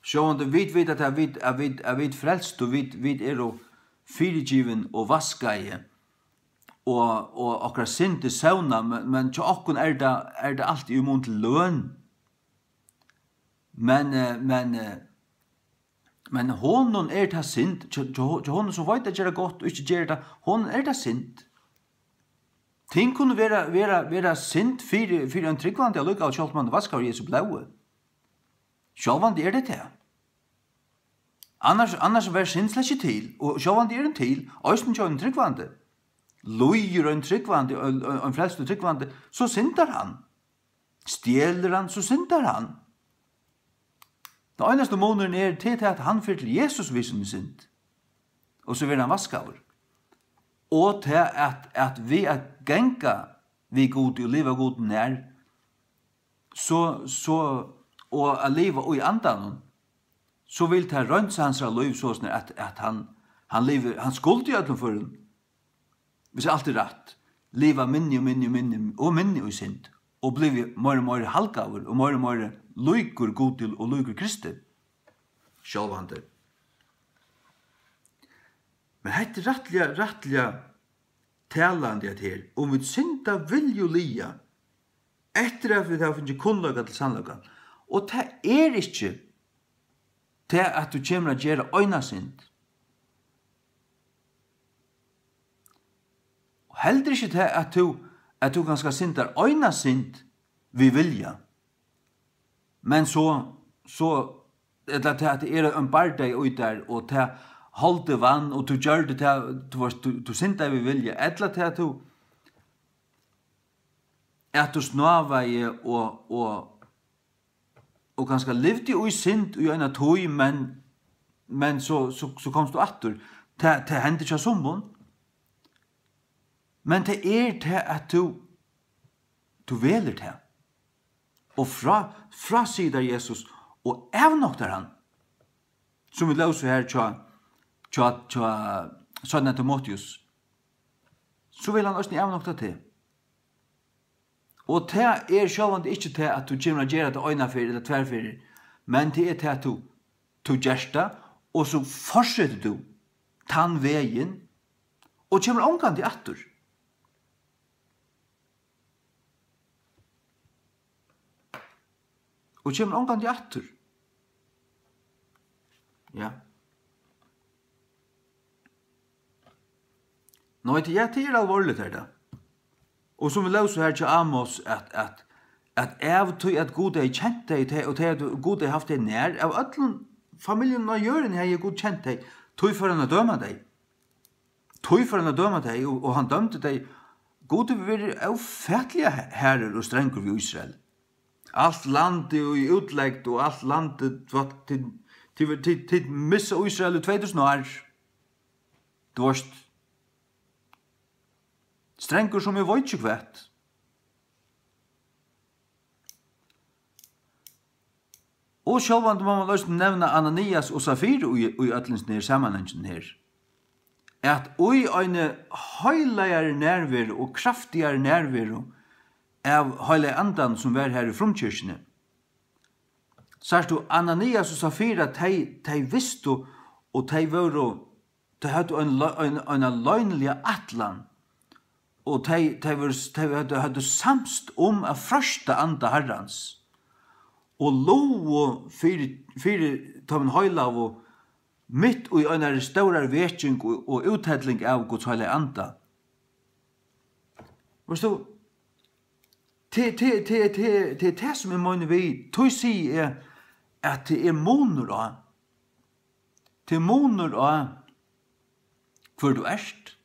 Sjálvandi vit vita, at vit, at vit, at vit frelst, og vit, vit eru fyrigivin og vaskaði, og, og okkara synd er sónað, men, men hjá okkum er tað, er tað altíð í mun til løn. Men, eh, men, eh, men honum er tað synd, hjá, hjá, hjá honum sum veit at gera gott og ikki ger tað, honum er tað synd. Ting kunnu vera, vera, vera synd fyri, fyri ein trúgvandi allíkavæl, sjálvt um hann er vaskaður í Jesu blóði. Sjálvandi er tað tað. Annars, annars var synd slett ikki til, og sjálvandi er hon til, eisini hjá einum trúgvandi. Lýgur ein trúgvandi, ein, ein, ein frelstur trúgvandi, so syndar hann. Stjelur hann, so syndar hann. Tann einasti munurin er, tað er tað, at hann fer til Jesus við síni synd, og so verður hann vaskaður. Og tað, at, at við at ganga við Gudi og liva Gudi nær, so, so, og at liva í Andanum, so vil tað reinsa hansara lív, soleiðis at, at hann, hann livir, hann skuldi í øllum førum, viss alt er rætt, liva minni og minni og minni og minni í synd, og blivið meira og meira halgaður og meira og meira líkur Gudi og líkur Kristi. Sjálvandi. Men hetta er rættiliga, rættiliga talandi, at her, um vit synda viljurliga, eftir at vit hava fingið kunnleika til sannleikan, og tað er ikki tað, at tú kemur at gera eina synd. Og heldur ikki tað, at tú, at tú kanska syndar eina synd við vilja. Men so, so, ella tað, at tað er ein bardagi í tær, og tað holdið vann, og tú gjørdi tað, tú varst, tú, tú syndaði við vilja, ella tað, at tú, at tú snávaði og, og, og kanska livdi í synd í eina tíð, men, men so, so, so komst tú aftur. Tað, tað hendir hjá summum. Men tað er tað, at tú, tú velur tað. Og frá, frá sigur tær Jesus, og avnoktar hann, sum vit lósu her hjá, hjá, hjá seinna Timoteus, so vil hann eisini avnokta teg. Og tað er sjálvandi ikki tað, at tú kemur at gera tað eina ferð ella tvær ferðir, men tað er tað, at tú, tú gert tað, og so fortsetur tú tann vegin, og kemur ongantíð aftur. Og kemur ongantíð aftur. Ja. Nei, tað, ja, tað er alvorligt, er tað. Og sum vit lósu her hjá Amos, at, at, at av tí at Gud hevði kent tey, tey, og tey, at Gud hevði havt tey nær, av øllum familjum á jørðini hevði Gud kent tey, tí fór hann at døma tey. Tí fór hann at døma tey, og, og hann dømdi tey. Gud hevur verið ófatiliga harður og strangur við Ísrael. Alt landið í útlegd, og alt landið, tit, tit, tit, tit missa Ísrael í tvey túsund ár. Tú veitst. Strangur sum eg veit ikki hvat. Og sjálvandi má mann eisini nevna Ananias og Safiru í, í øllum hesum her samanhanginum her. At í eini heilagari nærveru og kraftigari nærveru av Heilaga Andanum, sum var har í frumkirkjuni, sært tú, Ananias og Safira, tey, tey vistu, og tey vóru, tey høvdu ein lo-, ein, eina loynliga ætlan, og tey, tey vóru, tey høvdu, høvdu samst um at freista anda Harrans, og lugu fyri, fyri teimum heilagu mitt í einari stórari veking og, og úthelling av Guds heilaga anda. Veist tú, tað, tað, tað, tað, tað er tað, sum eg meini við, tí sigi eg, at tað er munur á, tað er munur á, hvør tú ert,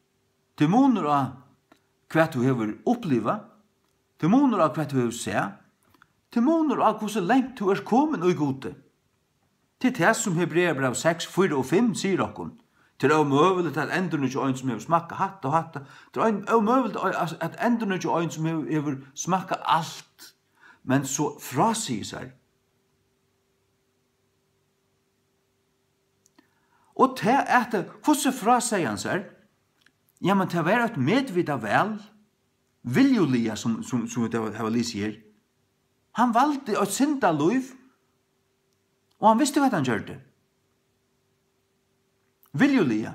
tað er munur á, hvat tú hevur upplivað, tað er munur á, hvat tú hevur sæð, tað er munur á, hvussu langt tú ert komin í Gudi. Tað er tað, sum Hebreabræv seks, fýra og fimm sigur okkum. Tað er ómøguligt at endurnýggja ein, sum hevur smakkað hatta og hatta. Tað er ein, ómøguligt at, at endurnýggja ein, sum hevur, hevur smakkað alt, men so frásigi sær. Og tað at, hvussu frásegði hann sær? Jamen, tað var eitt medvitað val, viljuliga, sum, sum, sum vit hava, hava lisið her. Hann valdi eitt syndalív, og hann visti, hvat hann gjørdi. Viljuliga.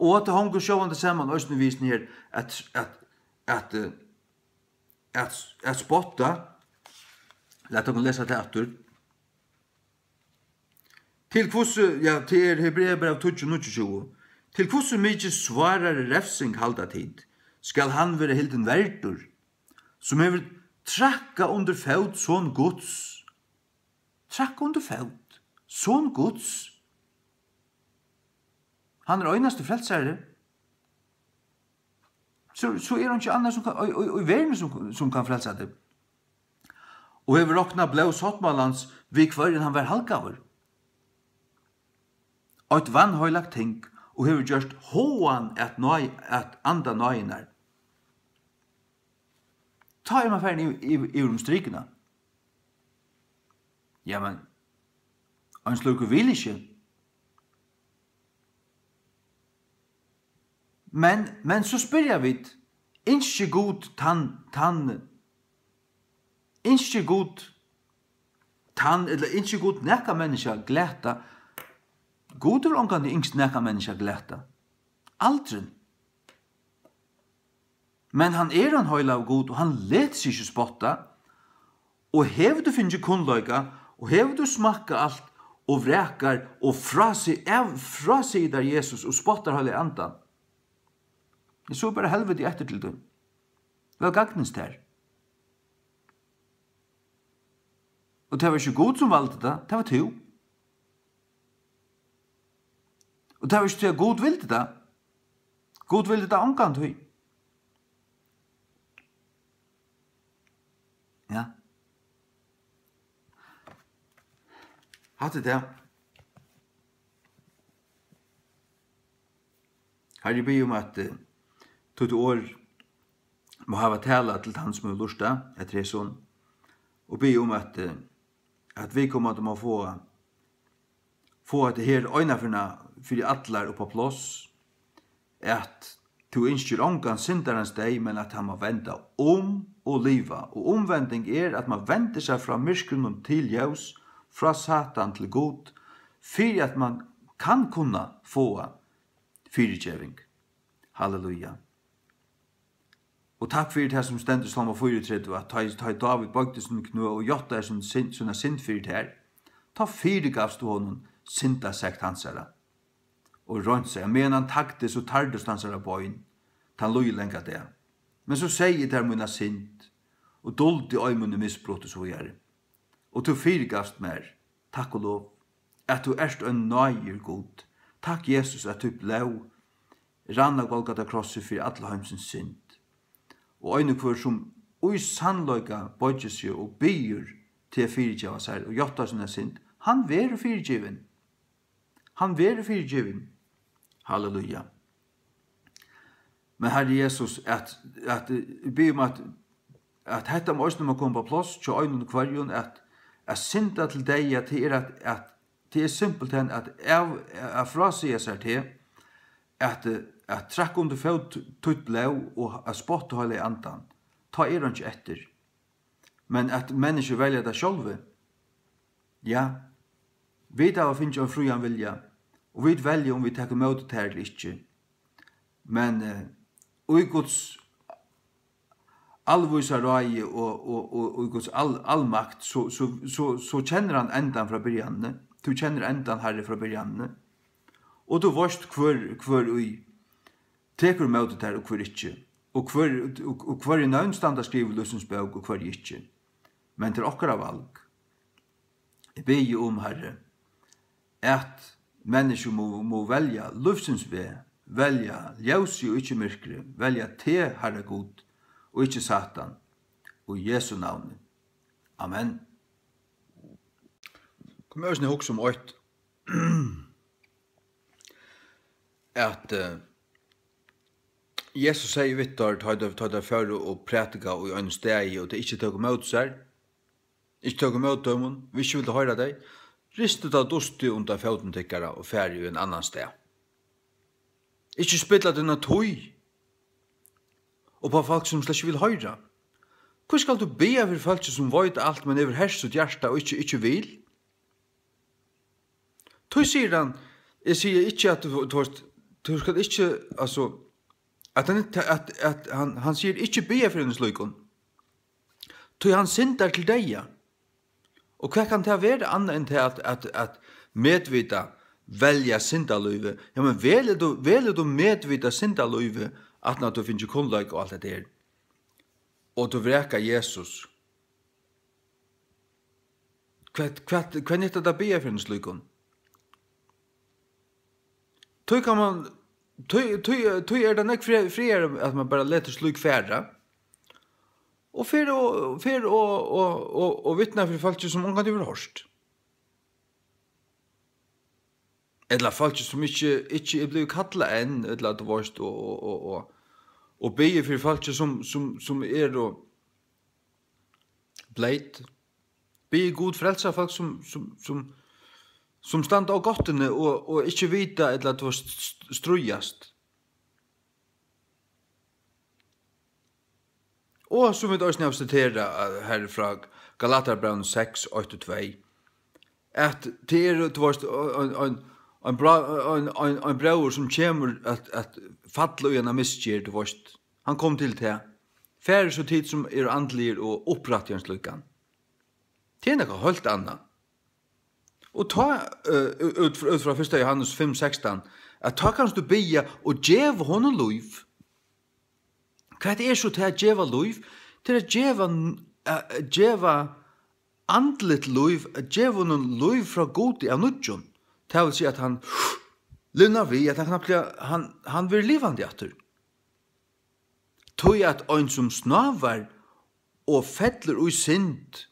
Og tað hongur sjálvandi saman eisini við hesum her, at, at, at, eh, at, at spotta. Lat okkum lesa tað aftur. Til hvussu, ja, tað er Hebreabræv tíggju, níggjuogtjúgu. Til hvussu mikið svárari refsing halda tit, skal hann vera hildin verdur, sum hevur traðkað undir fót Son Guds? Traðkað undir fót Son Guds? Hann er einasti frelsari. So, so er hann ikki annar sum kann, í, í, í verðini sum, sum kann frelsa teg. Og hevur roknað blóð sáttmálans, við hvørjum hann var halgaður. Eitt vanheilagt ting, og hevur gjørt háðan at náð, at anda náðinnar. Tá er mann farin yvir, yvir, yvir um strikuna. Jamen, ein slíkur vil ikki. Men, men so spyrja vit, ynskir Gud tann, tann, ynskir Gud tann, ella ynskir Gud nakað menniskja glata? Gud hevur ongantíð ynskt nakað menniskja glata. Aldrin. Men hann er ein heilagur Gud, og hann letur seg ikki spotta. Og hevur tú fingið kunnleika, og hevur tú smakkað alt, og vrakar, og frási-, av-, frásitar Jesus, og spottar Heilaga Andan, so er bara helviti eftir til tín. Væl gagnist tær. Og tað var ikki Gud, sum valdi tað, tað var tú. Og tað var ikki tí, at Gud vildi tað. Gud vildi tað ongantíð. Ja. Hatta er tað. Harri, eg biði um, at, eh, títt orð má hava talað til tann, sum hevur lurtað eftir hesum, og biði um, at, eh, at viðkomandi má fáa, fáa hetta her einaferð fyri allar upp á pláss, at tú ynskir ongan syndarans deyð, men at hann má venda um og liva. Og umvending er, at mann vendir seg frá myrkrinum til ljós, frá Satan til Gud, fyri at mann kann kunna fáa fyrigeving. Halleluja. Og takk fyri tað, sum stendur í Sálma fýraogtretivu, at tá, tá Dávid boygdi síni knø og játtaði sín synd, sína synd fyri tær, tá fyrigavst tú honum syndasekt hansara. Og reinsaði, meðan hann tagdi, so tardust hansara bein tann líðlanga dag. Men so segði eg tær mína synd, og duldi ei míni misbrot, og so víðari. Og tú fyrigavst mær. Takk og lov, at tú ert ein náðigur Gud. Takk, Jesus, at títt blóð rann á Golgata krossi fyri alla heimsins synd. Og ein og hvør, sum í sannleika boyggir seg og biður teg fyrigeva sær og játtar sína synd, hann verður fyrigivin. Hann verður fyrigivin. Halleluja. Men Harri Jesus, at, at, eh, eg biði um, at, at hetta má eisini má koma upp á pláss hjá einum og hvørjum, at, at synda til deyða, tað er at, at, tað er simpelthen at av-, at frásiga sær tað, at, eh, at trakka undir fót títt blóð og at spotta Heilaga Andan. Tá er einki eftir. Men at menniskju velja tað sjálvi. Ja, vit hava fingið ein frían vilja, og vit velja, um vit taka ímóti tær ella ikki. Men, eh, í Guds alvísa ráði og, og, og, og í Guds al-, almakt, so, so, so, so kennir hann endan frá byrjanini. Tú kennir endan, Harri, frá byrjanini. Og tú veist, hvør, hvør í tekur ímóti tær og hvør ikki, og hvør, og, og hvørji nøvn standa skrivað í lívsins bók og hvørji ikki. Men tað er okkara val. Eg biði um, Harri, at menniskju mugu, mugu velja lívsins veg, velja ljósið og ikki myrkrið, velja teg, Harri Gud, og ikki Satan, í Jesu navni. Amen. Kom eg eisini hugsa um eitt, at, eh, Jesus segði við teir, tá teir, tá teir fóru og prædika í einum staði, og tey ikki tóku ímóti sær, ikki tóku ímóti teimum, vit ikki vildu hoyra tey, ristið tá dustið undan fótum tykkara og farið í ein annan stað. Ikki spilla tína tíð upp á fólk, sum slett ikki vil hoyra. Hví skalt tú biðja fyri fólki, sum veit alt, men hevur hert sítt hjarta og ikki, ikki vil? Tí sigur hann, eg sigi ikki, at tú, tú veist, tú skalt ikki, altso, at hann, at, at hann, hann sigur, ikki biðja fyri einum slíkum. Tí hann syndar til deyða. Og hvat kann tað vera annað enn tað at, at, at medvita velja syndalívið? Ja, men velur tú, velur tú medvita syndalívið, at tú fingið kunnleika og alt hetta her, og tú vrakar Jesus? Hvat, hvat, hvat nyttar tað at biðja fyri einum slíkum? Tí kann man, tí, tí, tí er tað nógv fre-, frægari, at man bara letur slík fara, og fer og, fer og, og, og, og vitnar fyri fólki, sum ongantíð hevur hoyrt. Ella fólki, sum ikki, ikki er blivið kallað enn, ella, tú veist, og, og, og, og, og biður fyri fólki, sum, sum, sum eru bleyt. Biður Gud frelsa fólk, sum, sum, sum, sum standa á gáttini og, og ikki vita, ella, tú veist, st-, stríðast. Og sum vit eisini hava siterað, eh, her frá Galatarbrævinum seks, eitt og tvey, at tað er, tú veist, ein, ein, ein, ein bra-, ein, ein, ein bróðir, sum kemur at, at falla í eina misgerð, tú veist. Hann kom til tað. Farið so, tit sum eru andligir, og upprættið ein slíkan. Tað er nakað heilt annað. Og tá, eh, út, út frá fyrsta Jóhannes fimm sekstan, at tá kanst tú biðja og geva honum lív. Hvat er so tað at geva lív? Tað er at geva, at geva andligt lív, at geva honum lív frá Gudi av nýggjum. Tað vil siga, at hann livnar við, at hann knappliga, hann, hann verður livandi aftur. Tí at ein sum snávar og fellur í synd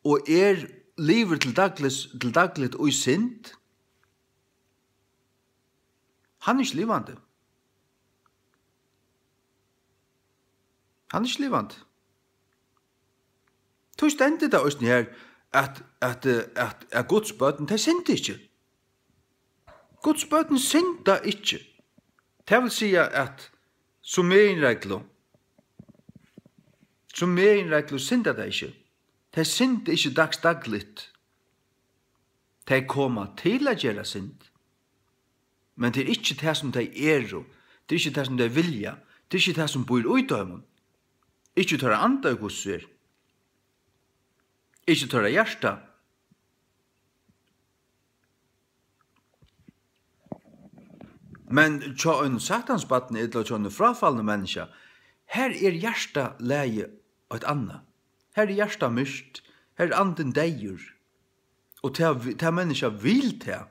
og er, livir til dagligt, til dagligt í synd, hann er ikki livandi. Hann er ikki livandi. Tí stendur tað eisini her, at, at, eh, at, at Guds børn, tey synda ikki. Guds børn synda ikki. Tað vil siga, at sum meginreglu, sum meginreglu synda tey ikki. Tey synda ikki dagsdagligt. Tey koma til at gera synd. Men tað er ikki tað, sum tey eru. Tað er ikki tað, sum tey vilja. Tað er ikki tað, sum býr í teimum. Ikki teirra anda, hvussu er. Ikki teirra hjarta. Men hjá einum satansbarni ella hjá einum fráfalnum menniskja, har er hjartalagið eitt annað. Har er hjartað myrkt, har er andin deyður. Og tað, tað menniskja vil tað.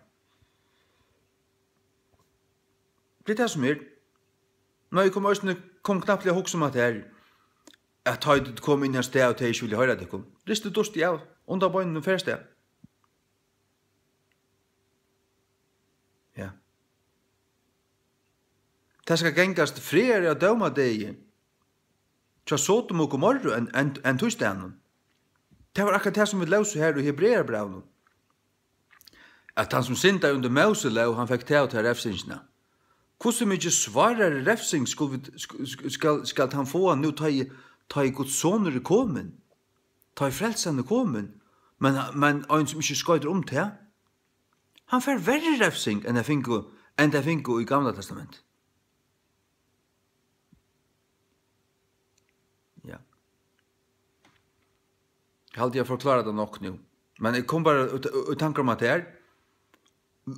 Tað er tað, sum er. Nei, eg kom eisini, kom knappliga at hugsa um, at her, at tá tit koma inn á stað, og tey ikki vilja hoyra tykkum, ristið dustið av undan beinunum, fer av stað. Ja. Tað skal gangast frægari á dómadegi hjá Sodom og Gomorru enn, enn, enn tí staðnum. Tað var akkurát tað, sum vit lósu har í Hebrearabrævinum, at hann, sum syndaði undir Móselóg, hann fekk ta og ta revsingina. Hvussu mikið svárari revsing skulu vit, sk-, sk-, skal, skal hann fáa nú, tá ið, tá ið Guds sonur er komin, tá ið frelsan er komin, men, men ein, sum ikki skoytir um tað, hann fær verri revsing enn tey fingu, enn tey fingu í Gamla Testamenti. Ja. Eg haldi, eg havi forklárað tað nokk nú. Men eg kom bara út, út, út tankar um at tað er,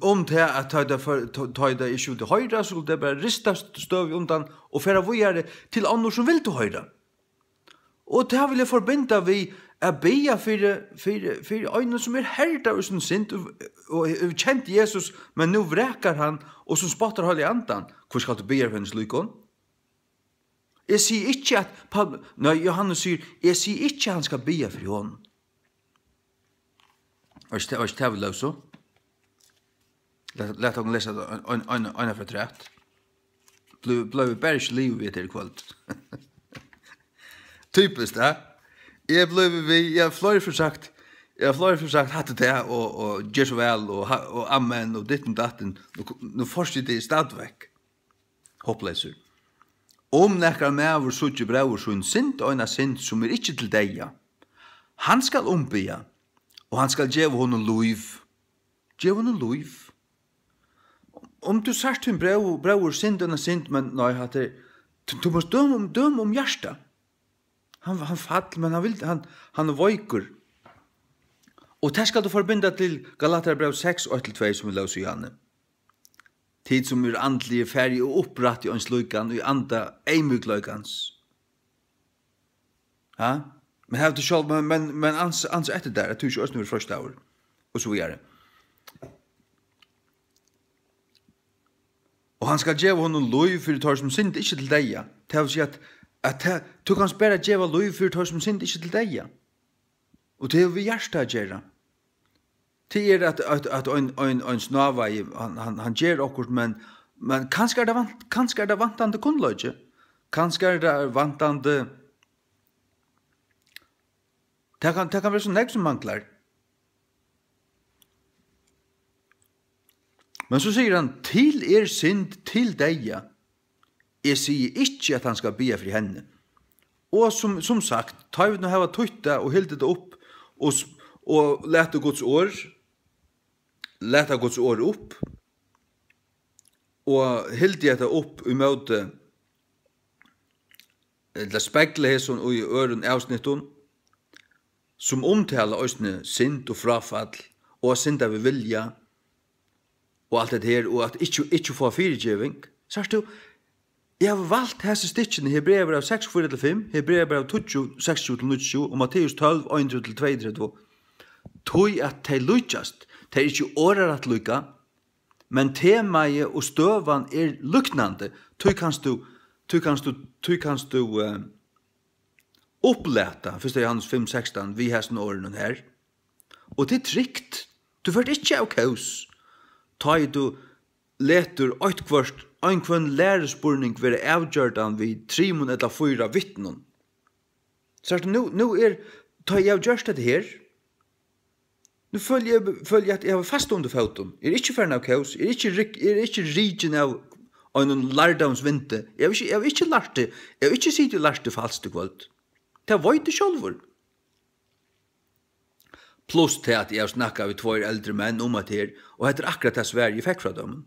um tað, at tá ið tað for-, tá, tá ið tað ikki vildi hoyra, so skuldi tað bara rista st-, støðugt undan og fara víðari til onnur, sum vildu hoyra. Og tað vil eg forbinda við at biðja fyri, fyri, fyri einum, sum er herdaður í síni synd og, og hevur kent Jesus, men nú vrakar hann, og sum spottar Heilaga Andan. Hví skalt tú biðja fyri einum slíkum? Eg sigi ikki, at Paul-, nei, Jóhannes sigur, eg sigi ikki, at hann skal biðja fyri honum. Var ikki tað, var ikki tað, vit lósu? Lat, lat okkum lesa ein, ein, ein, eina afturat. Blív, blív bara ikki liðug við hetta í kvøld. Typiskt, ja. Eg blívi við, eg havi fleiri ferð sagt, eg havi fleiri ferð sagt, hatta er tað, og, og ger so væl, og ha-, og amen, og ditten datten. Nú, nú fortseti eg stadigvæk. Hopleysur. Um nakar maður síggi bróður sín synda eina synd, sum er ikki til deyða, hann skal umbiðja, og hann skal geva honum lív. Geva honum lív. Um tú sært tín bró-, bróður synda eina synd, men nei, hatta er, tú, tú mást døma um, døma um hjarta. Hann, hann fall, men hann vil, hann, hann er veikur. Og tað skal tú forbinda til Galatarabræv seks, eitt til tvey, sum vit lósu, Jóhannes. Tit, sum eru andligir, farið og upprættið ein slíkan í anda eymingleikans. Ha? Men hav tú sjálv, men, men, men ans, ans eftir tær, at tú ikki eisini verður freistaður, og so víðari. Og hann skal geva honum lív fyri teir, sum synda ikki til deyða. Tað vil siga, at, at tað, tú kanst bara geva lív fyri teir, sum synda ikki til deyða. Og tað hevur við hjarta at gera. Tað er at, at, at ein, ein, ein snávegi, hann, hann, hann ger okkurt, men, men kanska er tað vant-, kanska er tað vantandi kunnleiki. Kanska er tað vantandi, tað kann, tað kann vera so nógv sum manglar. Men so sigur hann, til er synd til deyða. Eg sigi ikki, at hann skal biðja fyri henni. Og sum, sum sagt, tá vit nú hava týtt tað og hildið tað upp og s-, og latið Guds orð, lata Guds orð upp og hildið hetta upp ímóti, ella spegla hesum í øðrum avsnittum, sum umtala eisini synd og fráfall og at synda við vilja og alt hetta her, og at ikki, ikki fáa fyrigeving. Sært tú, eg havi valt hesi stykkini, Hebreabræv seks, fýra til fimm, Hebreabræv tíggju, seksogtjúgu til níggjuogtjúgu, og Matteus tólv, einogtretivu til tveyogtretivu, tí at tey líkjast. Tey eru ikki orðarætt líka, men temaið og støðan er líknandi. Tí kanst tú, tí kanst tú, tí kanst tú, eh, upplata, fyrsta Jóhannes fimm sekstan, við hesum orðunum her. Og tað er trygt. Tú fert ikki av kós, tá ið tú letur eitthvørt, einhvønn læruspurning vera avgjørdan við trimum ella fýra vitnum. Sært tú, nú, nú er, tá eg havi gjørt hetta her, nú føli eg, føli eg, at eg havi fast undir fótum. Eg eri ikki farin av kós, eg eri ikki rik-, eg eri ikki rikin av einum lærdómsvindi. Eg havi ikki, eg havi ikki lært teg, eg havi ikki sitið og lært teg falskt í kvøld. Tað veit eg sjálvur. Pluss tað, at eg havi snakkað við tveir eldri menn um hetta her, og hetta er akkurát tað svar, eg fekk frá teimum.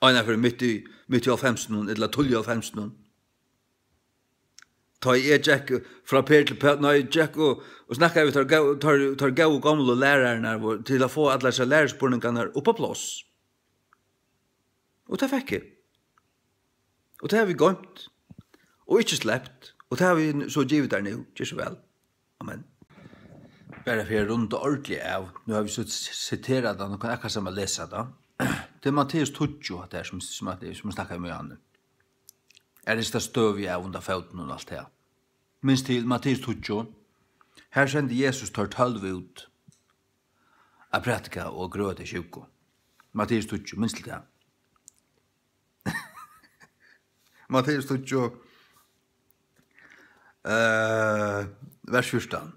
Einaferð mitt í, mitt í hálvfemsunum, ella tíðliga hálvfemsunum. Tá eg gekk frá Per til Pól, nei, eg gekk og, og snakkaði við teir gó-, teir, teir góðu gomlu lærararnar, og til at fáa allar hesar læruspurningarnar upp á pláss. Og tað fekk eg. Og tað havi eg goymt. Og ikki slept. Og tað havi eg so givið tær nú. Ger so væl. Amen. Bara fyri at runda ordiliga av. Nú havi eg so s-, siterað tað. Nú kann eg akkurát sama lesa tað. Tað er Matteus tíggju, hatta her, sum, sum, at, sum eg snakkaði um, Jóhannes. Eg risti støvið av undan fótunum og alt tað. Minst til Matteus tíggju. Har sendi Jesus teir tólv út at prædika og grøða tey sjúku. Matteus tíggju, minst til tað. Matteus tíggju, eh, vers fjúrtan.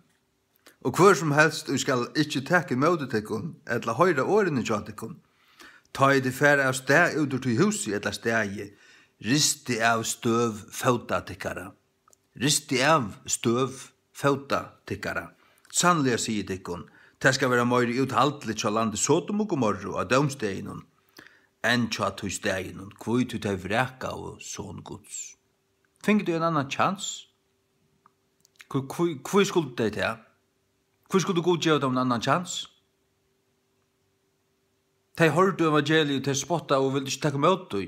Og hvør sum helst, ið skal ikki taka ímóti tykkum, ella hoyra orðini hjá tykkum, tá ið tit fara av stað út úr tí húsi ella staði, risti av støv fóta tykkara. Risti av støv fóta tykkara. Sanniliga sigi eg tykkum, tað skal vera meira úthaldiligt hjá landi Sodom og Gomorru á dómsdeginum, enn hjá tí staðinum, hví tí tey vrakaðu Son Guds. Fingu tey ein annan kjans? Hví, hví, hví skuldu tey tað? Hví skuldi Gud geva teimum ein annan kjans? Tey hoyrdu evangeliið, tey spottaðu og vildu ikki taka ímóti tí.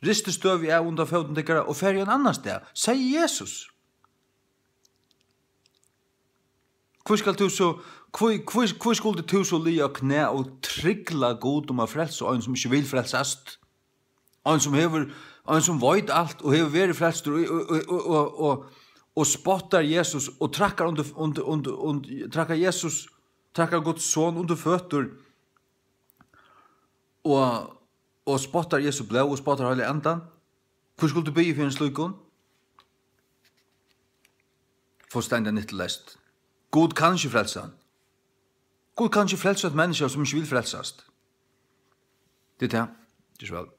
Ristu støvið av undan fótum tykkara og farið ein annan stað, segði Jesus. Hví skal tú so, hví, hví, hví skuldi tú so liga á knæ og trygla Gud um at frelsa ein, sum ikki vil frelsast? Ein, sum hevur, ein, sum veit alt og hevur verið frelstur og, og, og, og, og, og spottar Jesus og trakkar undir, undir, undir, undir, trakkar Jesus, trakkar Guds son undir føtur og, og spottar Jesu blóð og spottar Heilaga Andan. Hví skuldi tú biðja fyri ein slíkum? Fullstendiga nyttuleyst. Gud kann ikki frelsa hann. Gud kann ikki frelsa eitt menniskja, sum ikki vil frelsast. Tað er tað. Ger so væl.